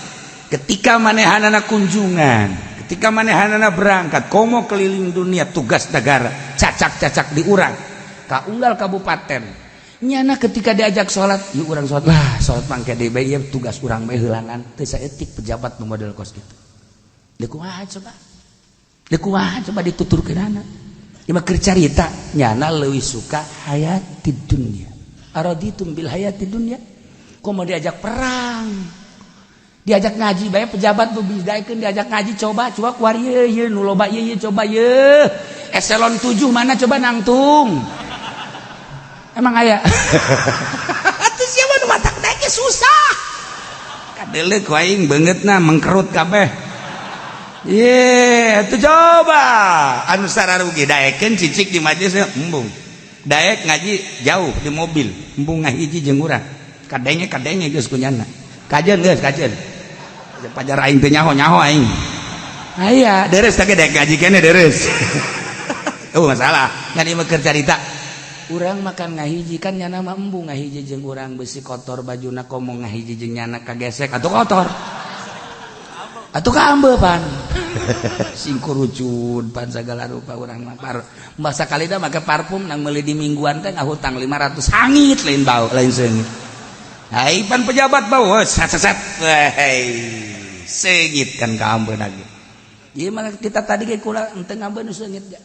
Ketika manehanana kunjungan, ketika manehanana berangkat, komo keliling dunia tugas negara, cacak-cacak di urang, ka unggal kabupaten. Nyana ketika diajak sholat, yuk urang sholat lah, sholat mangke deui bae ieu tugas urang bae heulangan, teu saeutik pejabat nu model kos kitu. Deui kumaha coba? Deui kumaha coba dituturkeunana? Ieu mah keur carita, nyana leuwih suka hayatid dunya. Araditum bil hayatid dunya? Komo diajak perang. Diajak ngaji bae pejabat tuh bidaikeun diajak ngaji, coba coba kuari ye ye nu loba ye ye, coba ye eselon 7 mana coba nangtung. Emang aya? Atuh siapa nu matak daek susah. Kadeuleu ku aing beungeutna mengkerut kabeh. Ye, atuh coba anu sararugi daekeun cicik di majelis, embung. Daek ngaji jauh di mobil, embung ngahiji jeung urang. Kadenge kadenge geus kunyana. Kajeun geus kajeun. Pajar aing teu nyaho nyaho aing. Aya, deres teh daek ngaji kene deres. Oh masalah, ngan ieu mah keur carita. Urang makan ngahiji kan nyana mah embung ngahiji jeung urang, besi kotor bajuna, komo ngahiji jeung nyana kagesek atuh kotor. Atuh kaambe pan. Singkurucun pan sagala rupa urang mah par. Masa kalida make parfum nang meuli di mingguan teh ngahutang 500 hangit, lain bau lain seungit. Hai pan pejabat bau set set set. Hei, seungit kan kaambe lagi. Ieu mah kita tadi ge kula henteu ngambe nu seungit ja.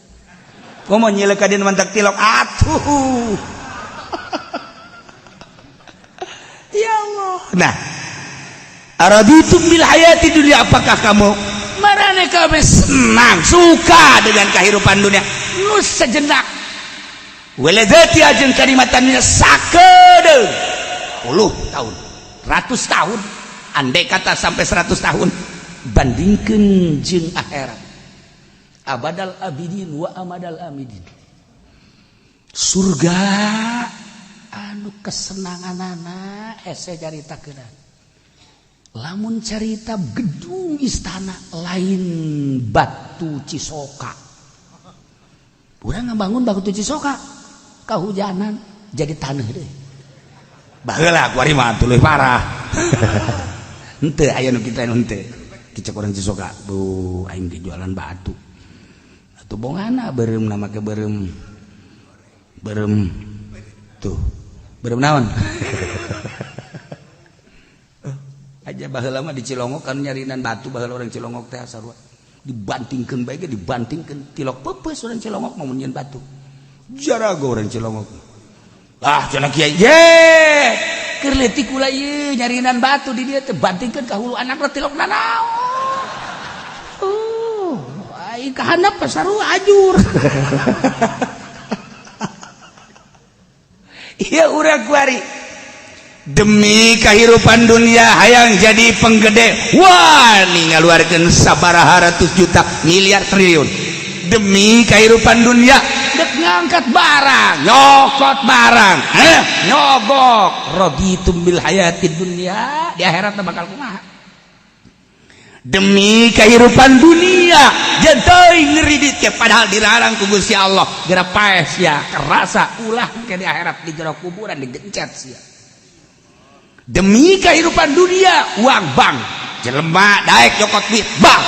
Komo nyilek ka dina mantak tilok atuh. Ya Allah. Nah, araditum bil hayati dunia, apakah kamu marane kabeh senang suka dengan kehidupan dunia nu sejenak, waladzati ajeng kanikmatan dunia sakedeung puluh tahun, ratus tahun, andai kata sampai 100 tahun, bandingkeun jeung akhirat abadal abidin wa amadal amidin, surga anu kesenanganana hese caritakeun. Lamun carita gedung istana lain batu Cisoka, urang ngabangun batu Cisoka kahujanan jadi tanah deh. Baheula kuari mah tuluy parah. Henteu aya nu kitu, henteu kicek urang Cisoka bu aing ge jualan batu atuh bongana beureum na make beureum beureum tuh beureum naon aja. Baheula mah di Cilongok kan nyarinan batu, baheula orang Cilongok teh sarua dibantingkeun bae ge dibantingkeun tilok peupeus. Orang Cilongok mah mun nyieun batu jarago orang Cilongok. Ah cenah kiai ye keur leutik kula ieu nyarinan batu di dieu teh bantingkeun ka hulu anakna tilok nanaon. Aing ka handap sarua ajur. Ieu urang kuari demi kehidupan dunia hayang jadi penggede, wah ngaluarkeun sabaraha ratus juta miliar triliun demi kehidupan dunia, dek ngangkat barang, nyokot barang, nyogok. Raditum bil hayatid dunya, di akhirat bakal kumaha? Demi kehidupan dunia jenteuing ngeridit ke, padahal dilarang ku Gusti Allah, geura paeh sia kerasa ulah ke di akhirat di jero kuburan digencet sia. Demi kehidupan dunia, uang bank, jelema daek nyokot duit bank,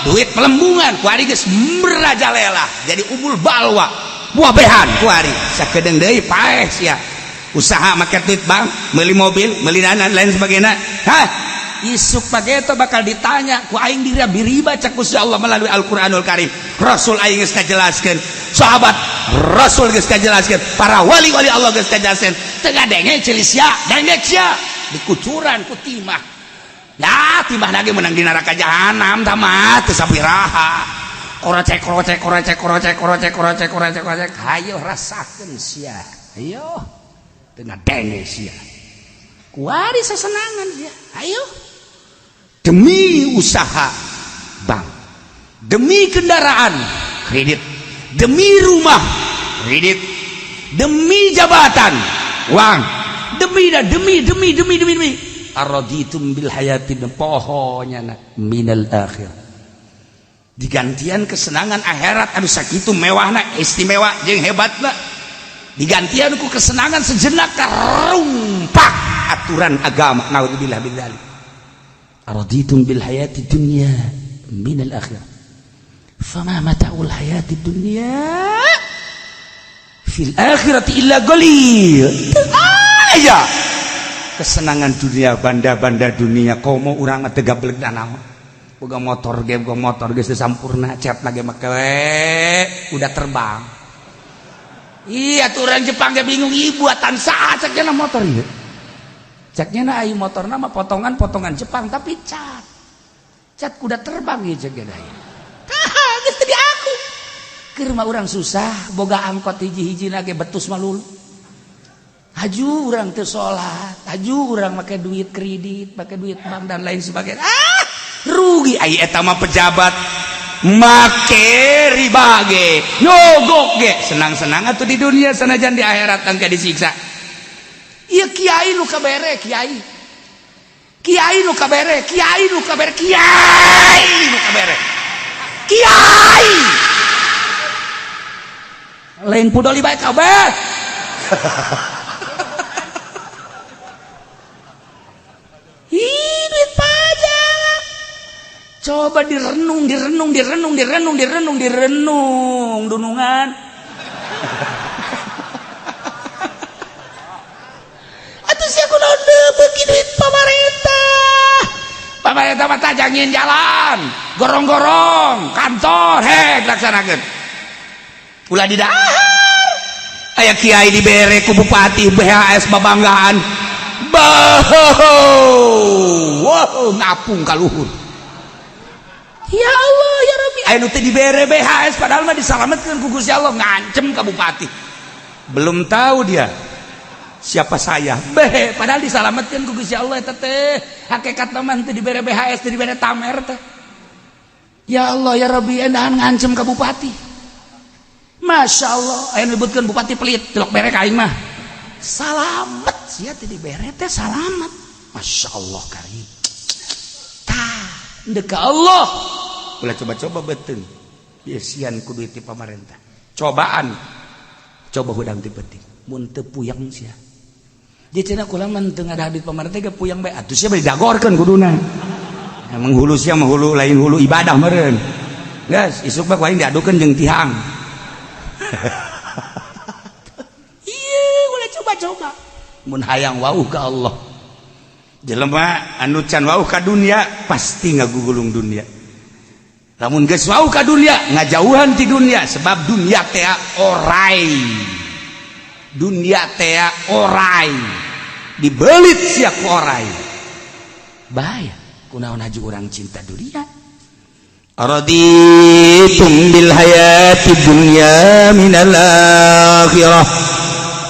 duit pelembungan kuari geus merajalela jadi umul balwa buah behan kuari sakedeung deui paeh sia. Usaha make duit bank, meuli mobil, meuli danan lain sebagainya. Hah, isuk pageto bakal ditanya ku aing diriba cak Gusti Allah melalui Al-Qur'anul Karim. Rasul aing geus kajelaskeun, sahabat Rasul geus kajelaskeun, para wali-wali Allah geus kajelaskeun. Teu ngadenge ceuli sia, dengek sia dikucuran ku timah. Ya timah lagi menang di neraka jahanam tah mah teu sabiraha. Korocek korocek korocek korocek korocek korocek korocek korocek, hayo rasakeun sia. Ayo teu ngadenge sia. Kuari sesenangan sia. Ayo demi usaha bank, demi kendaraan kredit, demi rumah kredit, demi jabatan uang, demi demi demi demi demi demi. Araditum bil hayati pohonya minal akhir, digantian kesenangan akhirat anu sakitu mewahna, istimewa jeung hebatna, digantian ku kesenangan sejenak, karumpak aturan agama. Naudzubillah min dzalik. Araditum bil hayati dunya minal akhirah, fama mata'ul hayati dunya fil akhirati illa qalil. Aya kesenangan dunia, banda-banda dunia, komo urang mah teu gablek naon, boga motor ge, boga motor geus sampurna, cat lagi make udah terbang. Iya tuh orang Jepang ge bingung, ieu buatan saha cek motor ieu. Ceknya na ai motorna mah potongan-potongan Jepang tapi cat. Cat kuda terbang ieu cek ge. Tah, geus teu diaku. Keur mah urang susah, boga angkot hiji-hiji ge betus malulu. Haju urang teu salat, haju urang make duit kredit, make duit bank dan lain sebagainya. Ah, rugi ai eta mah pejabat make riba ge, nyogok ge, senang-senang atuh di dunia sanajan di akhirat engke disiksa. Ieu kiai nu kabere, kiai. Kiai nu kabere, kiai nu kabere, kiai nu kabere. Kiai. Lain pudoli bae kabeh. Ih, duit pajak. Coba direnung, direnung, direnung, direnung, direnung, direnung, dunungan. Atuh sia kunaon beuki duit pamarentah. Pamarentah mah tajangin jalan, gorong-gorong, kantor, hek laksanakeun. Ulah didahar. Aya kiai dibere ku bupati BHS babanggaan. Wow, ngapung ka luhur. Ya Allah ya Rabbi, aya nu teu dibere BHS padahal mah disalametkeun ku Gusti Allah, ngancem ka bupati. Belum tahu dia siapa saya. Beh, padahal disalametkeun ku Gusti Allah eta teh. Hakikatna mah teu dibere BHS, teu dibere tamer teh. Ya Allah ya Rabbi, endahan ngancem ka bupati. Masya Allah, aya nyebutkeun bupati pelit, tilok bere ka aing mah. Salamet sia teu dibere teh salamet. Masya Allah karim. Tah, ndek ka Allah. Ulah coba-coba beuteung. Biasian ku duit ti pamarentah. Cobaan. Coba hudang ti penting. Mun teu puyeng sia. Jadi cenah kula mah teu ngadah duit pamarentah ge puyeng bae. Atuh sia bari dagorkeun kuduna. Emang hulu sia mah hulu lain hulu ibadah meureun. Geus, isuk mah ku aing diadukeun jeung tihang. Iya, ulah coba-coba. Mun hayang wauh ka Allah. Jelema anu can wauh ka dunia pasti ngagugulung dunia. Lamun geus wauh ka dunia ngajauhan ti dunia sebab dunia teh orai. Dunia teh orai. Dibelit sia ku orai. Bahaya kunaon haju urang cinta dunia. Raditum bil hayati dunya minal akhirah.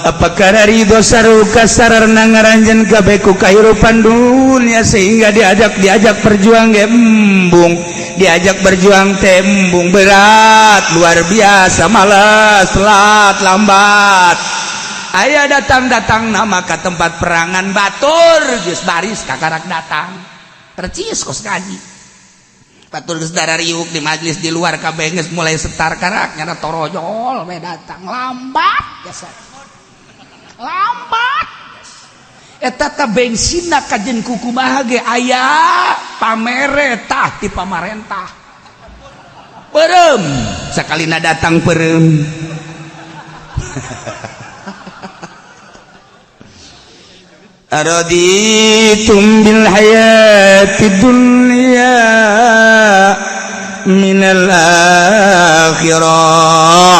Apakah ridho saruka sararna ngaranjeun kabeh ku kahirupan dunia sehingga diajak berjuang ge embung, diajak berjuang teh embung berat luar biasa, malas, telat, lambat. Aya datang-datang nama ke tempat perangan batur geus baris kakarak datang percis kos kaji batur geus darariuk di majlis di luar kabeh geus mulai setar karak nyana torojol we datang lambat biasa lambat eta ta bensinna kajen kukumaha ge aya pameretah ti pamarentah peureum sakalina datang peureum. Araditum bil hayati dunya minal akhirah.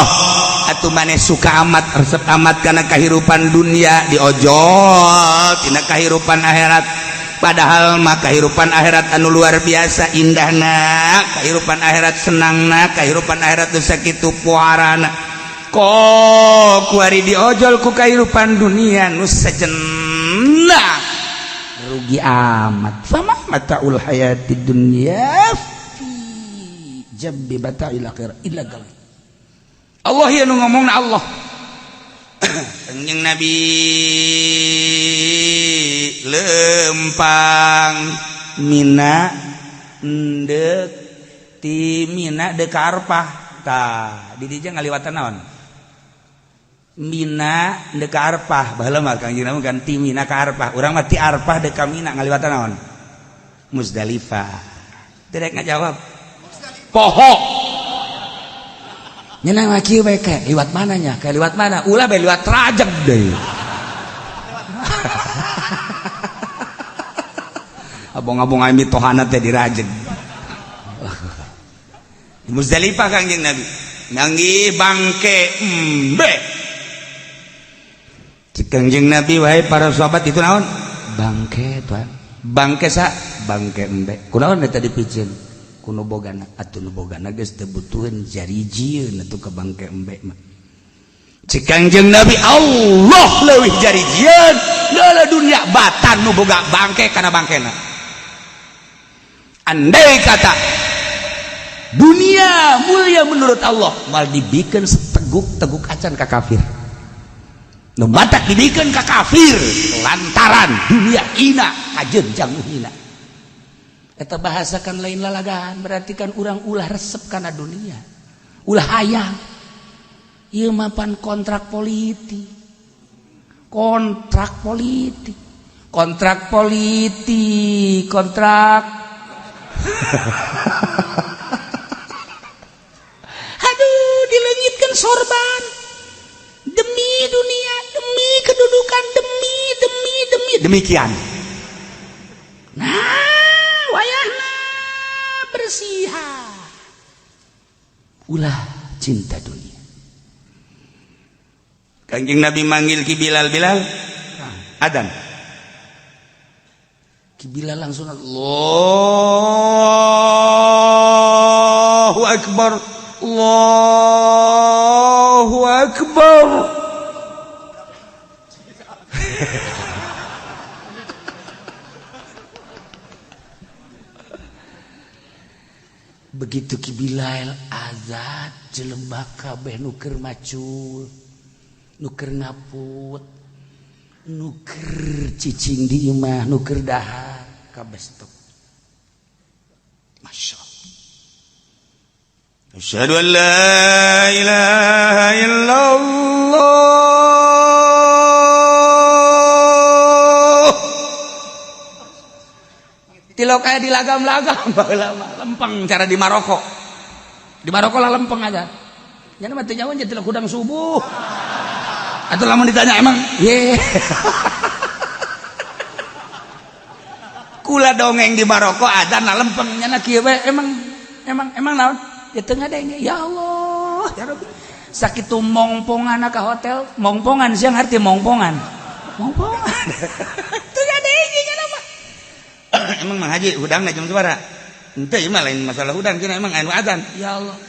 Atuh maneh suka amat resep amat kana kahirupan dunia diojol tina kahirupan akhirat, padahal mah kahirupan akhirat anu luar biasa indahna, kahirupan akhirat senangna, kahirupan akhirat teu sakitu puarana. Kok kuari diojol ku kahirupan dunia nu sejenak rugi amat. Fama mataul hayati dunya fi jambi bata'il akhirah illa qalil. Allah ya nu ngomongna Allah. Kanjeng Nabi lempang Mina endek ti Mina deuk ka Arfah. Tah di dieu ngaliwatan naon? Mina deuk ka Arfah. Baheula mah Kangjeng Nabi kan ti Mina ka Arfah. Urang mah ti Arfah deuk ka Mina ngaliwatan naon? Muzdalifah. Teu rek ngajawab. Poho. Nyenang laki we kayak liwat mananya, kayak liwat mana? Ulah be liwat Rajeg deui. Abong-abong aing mitohana teh di Rajeg. Di Muzdalifah Kangjeng Nabi. Nanggi bangke embe. Cek Kangjeng Nabi wahai para sahabat itu naon? Bangke tuan. Bangke sa? Bangke embe. Kunaon eta dipiceun? Ku nu bogana. Atuh nu bogana geus teu butuheun jarijieun atuh ka bangke embe mah. Cek Kangjeng Nabi Allah leuwih jarijieun leuleuh dunia batan nu boga bangke kana bangkena. Andai kata dunia mulia menurut Allah mal dibikin seteguk-teguk acan ka kafir. Nu matak dibikin ka kafir lantaran dunia ina kajenjang nu hina. Eta bahasakan lain lalagaan berarti kan urang ulah resep kana dunia. Ulah hayang. Ieu mah pan kontrak politik. Kontrak politik. Kontrak politik, kontrak. Aduh, dileungitkeun sorban. Demi dunia, demi kedudukan, demi demi demi demikian. Nah, wayahna bersihan. Ulah cinta dunia. Kanjeng Nabi manggil Ki Bilal, Bilal, adan. Ki Bilal langsung Allahu Akbar, Allahu Akbar. Begitu Ki Bilal azan jelema kabeh nu keur macul, nu keur ngaput, nu keur cicing di imah, nu keur dahar, kabeh stop. Masya Allah. Asyhadu an la ilaha illallah. Tilok aya di lagam-lagam baheula mah lempeng cara di Maroko. Di Maroko lah lempeng aja. Nya mah teu nyaho nya tilok hudang subuh. Atau lamun ditanya emang ye. Kula dongeng di Maroko adzan lah lempeng nya kieu we emang emang emang naon? Ya teu ngadenge ya Allah ya Rabbi. Sakitu mongpongan ka hotel, mongpongan siang arti mongpongan. Mongpongan. Teu ngadenge nya mah. Emang Mang Haji hudangna jam sabaraha? Henteu ieu mah lain masalah hudang cenah emang anu adzan. Ya Allah.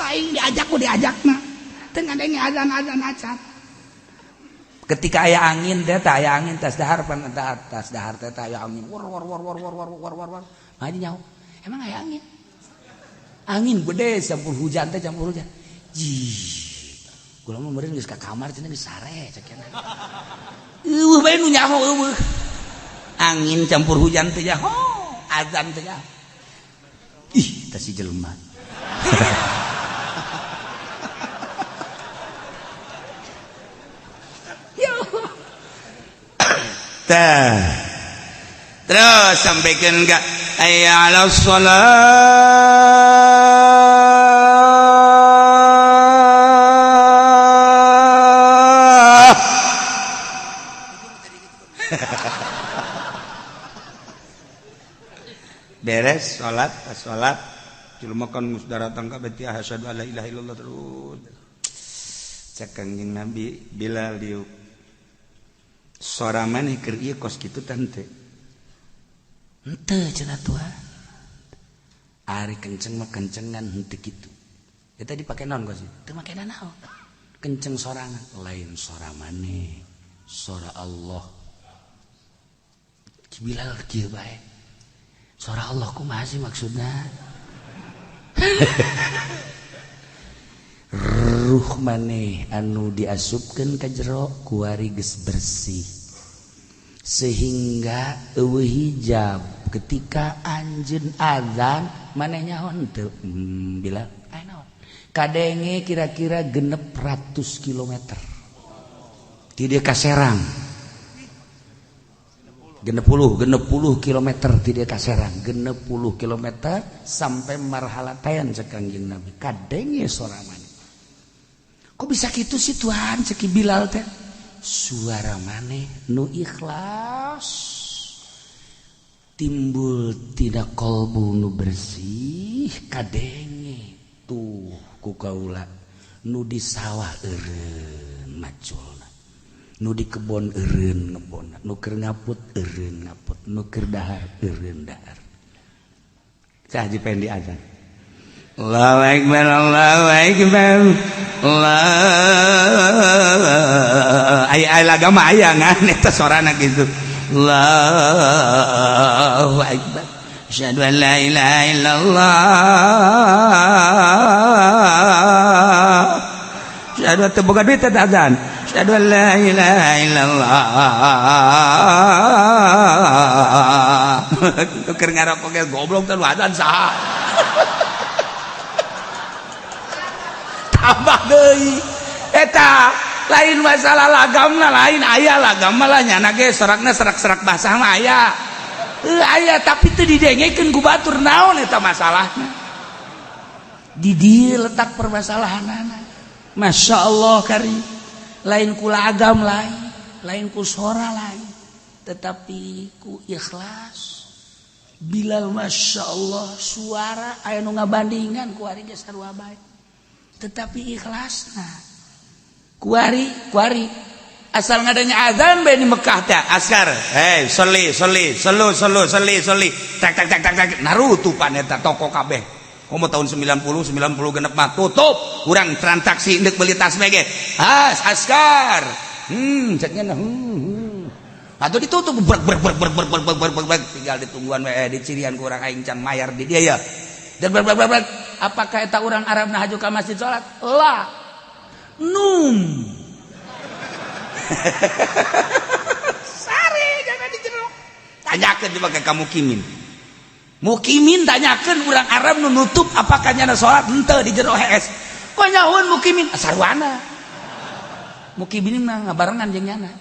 Aing diajak ku diajakna. Teu ngadenge adzan-adzan acan. Ketika aya angin teh tah aya angin tas dahar pan tas dahar teh tah aya angin. War war war war war war war war war. Mang Haji nyaho. Emang aya angin? Angin gede campur hujan teh campur hujan. Jih. Kula mah meureun geus ka kamar cenah geus sare cek cenah. Eueuh bae nu nyaho eueuh. Angin campur hujan teh nyaho, azan teh nyaho. Ih, tah si jelema. Ya Allah. Tah. Terus sampaikan enggak hayya 'alas shalah. Beres salat, pas salat jelema kan geus daratang ka beti asyhadu alla ilaha illallah terus. Cek Kangjeng Nabi Bilal diuk. Sora maneh keur ieu kos kitu teh henteu. Henteu cenah Tuhan. Ari kenceng mah kencengan henteu kitu. Eta dipake naon kos? Teu make naon. Kenceng sorangan, lain sora maneh, sora Allah. Ki Bilal kieu bae. Sora Allah kumaha sih maksudna? Ruh maneh anu diasupkeun ka jero kuari geus bersih. Sehingga eueuh hijab ketika anjeun azan maneh nyaho henteu Bilal aya naon? Kadenge kira-kira 600 kilometer. Ti dieu ka Serang. 60 kilometer ti dieu ka Serang, 60 kilometer sampai marhalatayan cek Kangjeng Nabi. Kadenge sora maneh. Kok bisa kitu sih Tuhan cek Bilal teh? Suara maneh nu ikhlas timbul tina kolbu nu bersih kadenge tuh ku kaula nu di sawah eureun maculna. Nu di kebon eureun ngebon, nu keur ngaput eureun ngaput, nu keur dahar eureun dahar. Cah Haji Pendi azan. Allahu akbar, Allahu akbar. Allah, aya aya lagama aya ngan eta sorana kitu. Allahu akbar. Asyhadu an la ilaha illallah. Asyhadu teu boga duit eta azan. Asyhadu an la ilaha illallah. Keur ngarokok ge goblok teh azan saha. Tambah deui eta lain masalah lagamna, lain aya lagam lah nyana ge sorakna serak-serak basah mah aya. Heuh aya, tapi teu didengekeun ku batur. Naon eta masalahna? Di dieu letak permasalahanana. Masya Allah kari lain ku lagam, lain lain ku sora, lain, tetapi ku ikhlas. Bilal, Masya Allah, suara aya nu ngabandingan ku ari ge sarua bae, tetapi ikhlasna kuari kuari asal ngadanya azan bae di Mekah teh askar, hey soli soli selu selu soli soli, tak tak tak tak tak, narutupan eta toko kabeh. Komo tahun 90 90 genep mah tutup. Urang transaksi ndek beli tas ge has askar, cek nya, Atau ditutup brek brek brek brek brek brek brek brek brek, tinggal ditungguan we di cirian ku urang, aing can mayar di dia ya. Dan brek brek brek brek. Apakah eta urang Arab nah haju ka masjid salat? La. Num. Sare jangan di jero. Tanyakeun coba ke kamu mukimin. Mukimin tanyakeun urang Arab nu nutup apakah nyana salat henteu di jero HS. Kok nyahueun mukimin? Sarwana. Mukimin mah ngabarengan jeung nyana.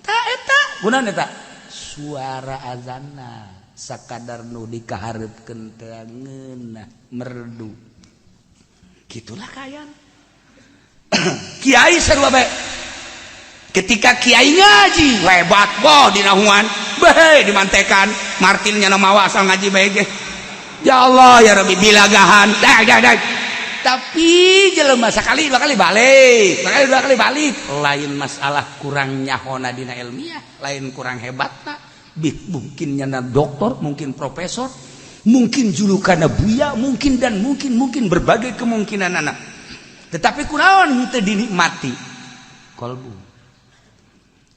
Ta eta kunaon eta? Suara azanna sakadar nu dikahareupkeun teh ngeunah merdu. Gitulah kayan. Kiai sarua bae. Ketika kiai ngaji lebat boh dinahuan, bae dimantekan, martil nya mawa asal ngaji bae ge. Ya Allah ya Rabbi bilagahan. Dah dah dah. Tapi jelema sakali dua kali balik, sekali dua kali balik. Lain masalah kurang nyahona dina ilmiah, lain kurang hebatna. Mungkin nyana doktor, mungkin profesor, mungkin julukan buya, mungkin dan mungkin mungkin berbagai kemungkinan anak. Tetapi kunaon henteu dinikmati? Kolbu.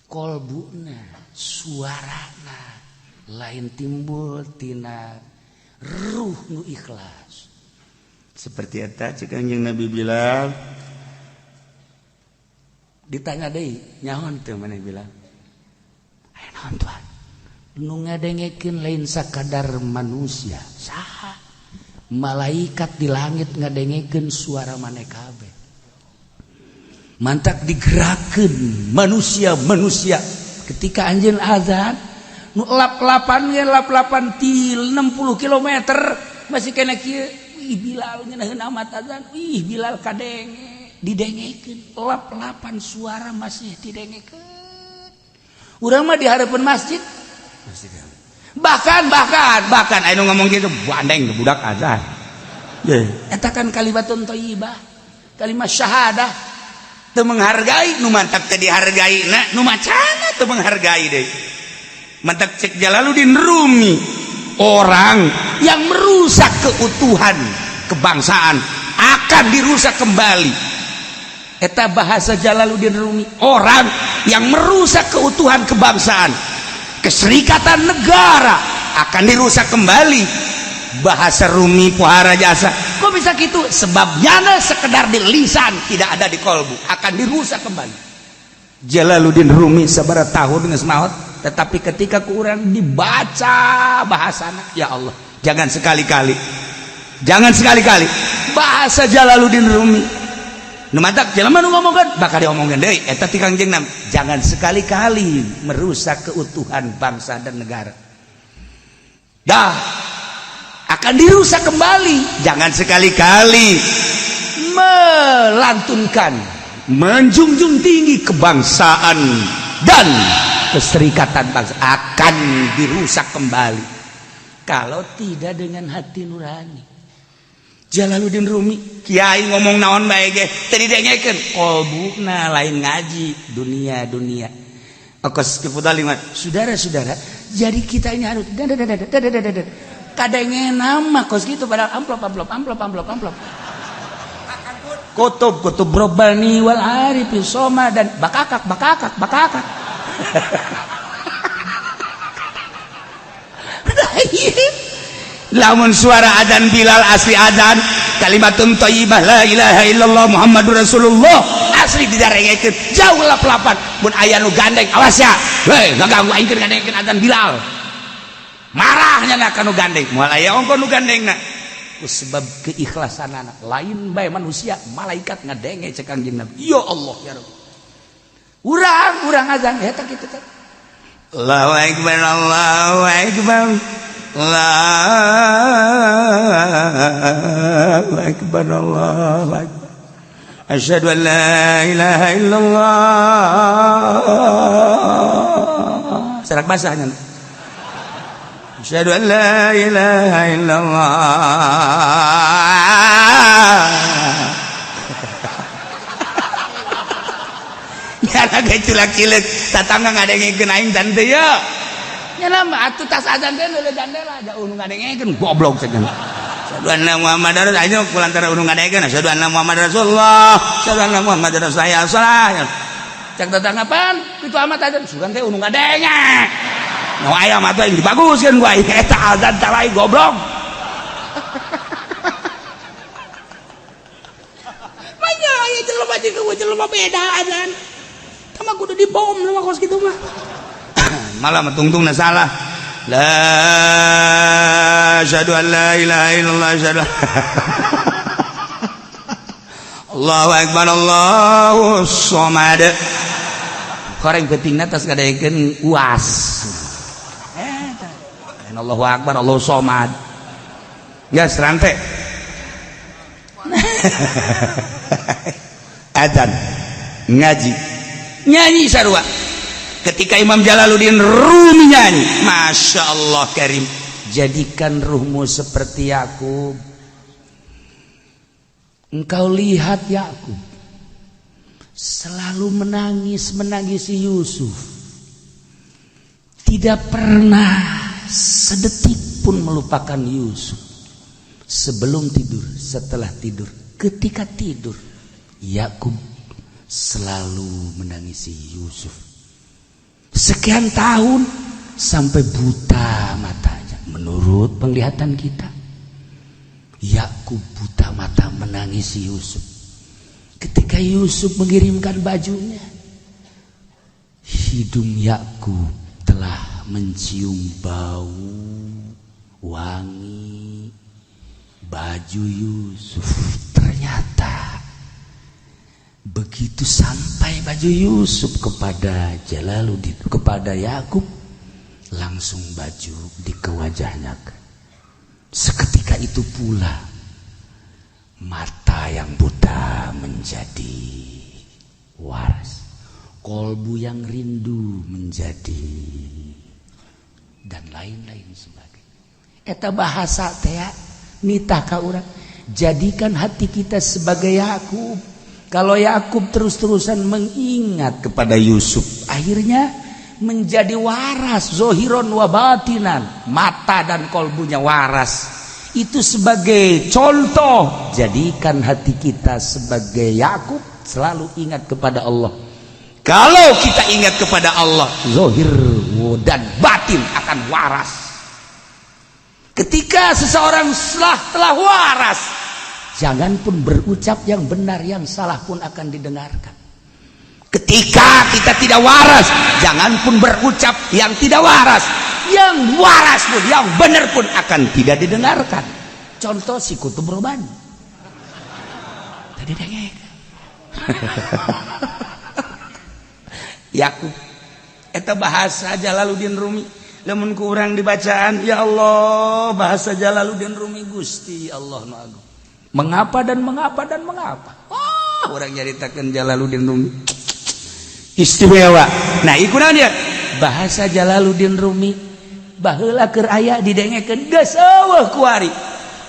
Kolbuna, suarana lain timbul tina ruh nu ikhlas. Seperti eta cek Kanjeng Nabi Bilal. Ditanya deui, nyaho teu maneh Bilal? Aya naon Tuhan? Nu ngadengekeun lain sakadar manusia, saha? Malaikat di langit ngadengekeun suara maneh kabeh. Mantak digerakkeun manusia-manusia ketika anjeun azan nu lap-lapan ge lap-lapan til 60 km masih kena kieu. Ih Bilal ngeunaheun amat azan, ih Bilal kadenge, didengekeun lap-lapan suara masih didengekeun. Urang mah di hareupeun masjid. Bahkan bahkan bahkan aya nu ngomong gitu, bandeng budak azan. Eta kan kalimatun thayyibah, kalimat syahadah. Teu menghargai nu mantak teu dihargai na nu macana teu menghargai deui. Mantak cek Jalaluddin Rumi, orang yang merusak keutuhan kebangsaan akan dirusak kembali. Eta bahasa Jalaluddin Rumi, orang yang merusak keutuhan kebangsaan, keserikatan negara akan dirusak kembali. Bahasa Rumi pohara jasa. Kok bisa gitu? Sebab nyana sekedar di lisan, tidak ada di kolbu, akan dirusak kembali. Jalaluddin Rumi sabaraha tahun geus maot, tetapi ketika kurang dibaca bahasana, ya Allah, jangan sekali-kali, jangan sekali-kali bahasa Jalaluddin Rumi. Nu matak jelema nu ngomongkeun bakal diomongkeun deui eta ti Kangjeng Nabi. Jangan sekali-kali merusak keutuhan bangsa dan negara. Dah akan dirusak kembali. Jangan sekali-kali melantunkan, menjunjung tinggi kebangsaan dan keserikatan bangsa, akan dirusak kembali kalau tidak dengan hati nurani. Jalaluddin Rumi kiai ngomong naon bae ge teu didengekeun kolbuna lain ngaji dunia dunia. Akos kifudali saudara-saudara, jadi kita ini harus kadenge nama kos gitu padahal amplop amplop amplop amplop amplop. Kutub kutub robbani wal arifin soma dan bakakak bakakak bakakak. Lamun suara adzan Bilal asli adzan kalimatun thayyibah la ilaha illallah Muhammadur Rasulullah asli didarengekeun jauh lap-lapan mun aya nu gandeng awas ya heuh ganggu aing keur ngadengekeun adzan Bilal marahnya na ka nu gandeng moal aya ongko nu gandengna ku sebab keikhlasanana lain bae manusia malaikat ngadenge cek Kangjeng Nabi ya Allah ya Rabbi urang adzan eta kitu teh Allahu akbar Allahu akbar Allahu akbar Allahu akbar asyhadu an la ilaha illallah serak basahnya asyhadu an la ilaha illallah nyana ge culak-cileuk tatangga ngadengekeun aing dan teu ye nya mah atuh tas azan teh leuleuh dandela jauh nu ngadengekeun goblok cenah. Asyhadu anna Muhammadar ayo kulantara nu ngadengekeun asyhadu anna Muhammadar Rasulullah asyhadu anna Muhammadar Rasulullah cek tetangga pan kitu amat azan sugan teh nu ngadenge nu aya mah teh dibaguskeun ku aing eta azan talai goblok. Manya aya jelema jeung jelema beda azan tah mah kudu dibom mah kos kitu mah. Malah tungtungna salah la asyhadu an la ilaha illallah asyhadu Allahu akbar Allahu somad koreng pentingna tas ngadaekeun uas eta Allahu akbar Allahu somad geus rante adzan ngaji nyanyi sarua. Ketika Imam Jalaluddin Rumi nyanyi, Masya Allah Karim, jadikan ruhmu seperti Yakub. Engkau lihat Yakub selalu menangis menangisi Yusuf, tidak pernah sedetik pun melupakan Yusuf. Sebelum tidur, setelah tidur, ketika tidur, Yakub selalu menangisi Yusuf. Sekian tahun sampai buta matanya. Menurut penglihatan kita, Yakub buta mata menangisi Yusuf. Ketika Yusuf mengirimkan bajunya, hidung Yakub telah mencium bau wangi baju Yusuf. Ternyata begitu sampai baju Yusuf kepada Jalaluddin, kepada Yakub, langsung baju di ke wajahnya. Seketika itu pula mata yang buta menjadi waras, kolbu yang rindu menjadi, dan lain-lain sebagainya. Eta bahasa teh nitah ka urang, jadikan hati kita sebagai Yakub. Kalau Yakub terus-terusan mengingat kepada Yusuf, akhirnya menjadi waras zohiron wa batinan, mata dan kolbunya waras. Itu sebagai contoh, jadikan hati kita sebagai Yakub, selalu ingat kepada Allah. Kalau kita ingat kepada Allah, zohir dan batin akan waras. Ketika seseorang telah waras, jangan pun berucap yang benar, yang salah pun akan didengarkan. Ketika kita tidak waras, jangan pun berucap yang tidak waras, yang waras pun, yang benar pun akan tidak didengarkan. Contoh si Kutub Robani tadi dengek. Yakub eta bahasa Jalaluddin Rumi. Lamun ku urang dibacaan, ya Allah, bahasa Jalaluddin Rumi, Gusti Allah nu agung. Mengapa dan mengapa dan mengapa? Oh, orang nyaritakeun Jalaluddin Rumi istimewa. Nah, ieu kunaon dia? Bahasa Jalaluddin Rumi baheula keur aya didengekeun geus eueuh kuari.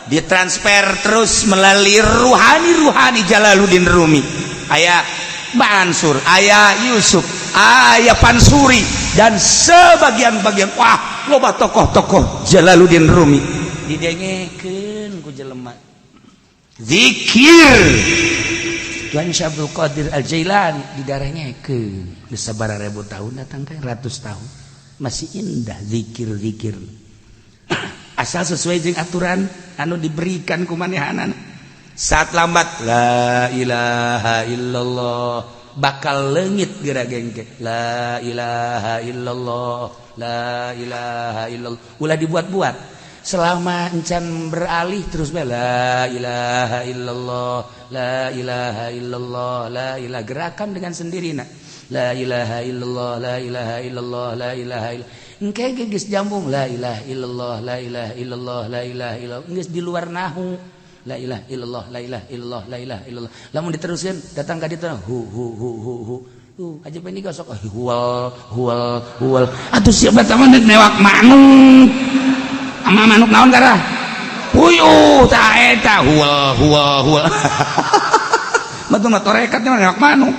Ditransfer terus melalui ruhani-ruhani Jalaluddin Rumi, aya Mansur, aya Yusuf, aya Pansuri, dan sebagian-bagian. Wah, loba tokoh-tokoh Jalaluddin Rumi didengekeun ku jelema zikir. Tuan Syekh Abdul Qadir Al Jailani didarengekeun geus sabaraha ribu tahun, datang ke ratus tahun, masih indah zikir-zikir asal sesuai jeung aturan anu diberikan ku manehanana. Saat lambat la ilaha illallah bakal leungit geura gengke. La ilaha illallah, la ilaha illallah, ulah dibuat-buat. Selama encan beralih, terus bae la ilaha illallah, la ilaha illallah, la ilaha, gerakan dengan sendiri. Nah, la ilaha illallah, la ilaha illallah, la ilaha illallah, engke geus jambung. La ilaha illallah, la ilaha illallah, la ilaha illallah, geus di luar nahu. La ilaha illallah, la ilaha illallah, la ilaha illallah. Lamun diteruskeun datang ka ditu, hu hu hu hu hu hu aja ini gosok huwal huwal huwal. Atuh siapa teman newak manuk ama manuk naon karah puyuh ta eta huwal huwal huwal. Betul mah torekatnya newak manuk.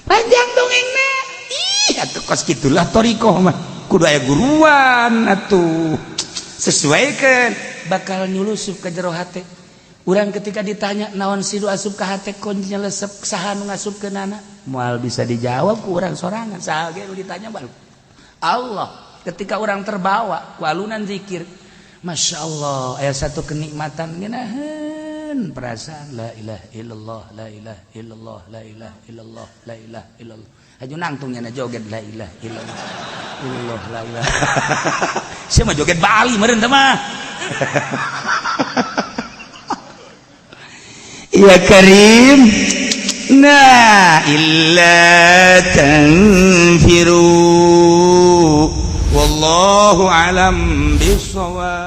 Panjang dongengna. Ih, atuh kos kitulah thoriqoh mah, kudu aya guruan atuh, sesuaikan bakal nyulusup ke jero hate urang. Ketika ditanya naon sidu asup ka hate, kuncinya lesep, saha nu ngasup ke nana, moal bisa dijawab ku urang sorangan. Saha ge nu ditanya baru Allah. Ketika orang terbawa ku alunan zikir, Masya Allah, aya satu kenikmatan ngeunaheun perasaan. La ilaha illallah, la ilaha illallah, la ilaha illallah, la ilaha illallah. Aju nangtung nya joget la ilaha illallah illallah la ilaha. Sia mah joget Bali meureun teh mah. Ya Karim. Nah, illa tanfiru, wallahu alam bisawab.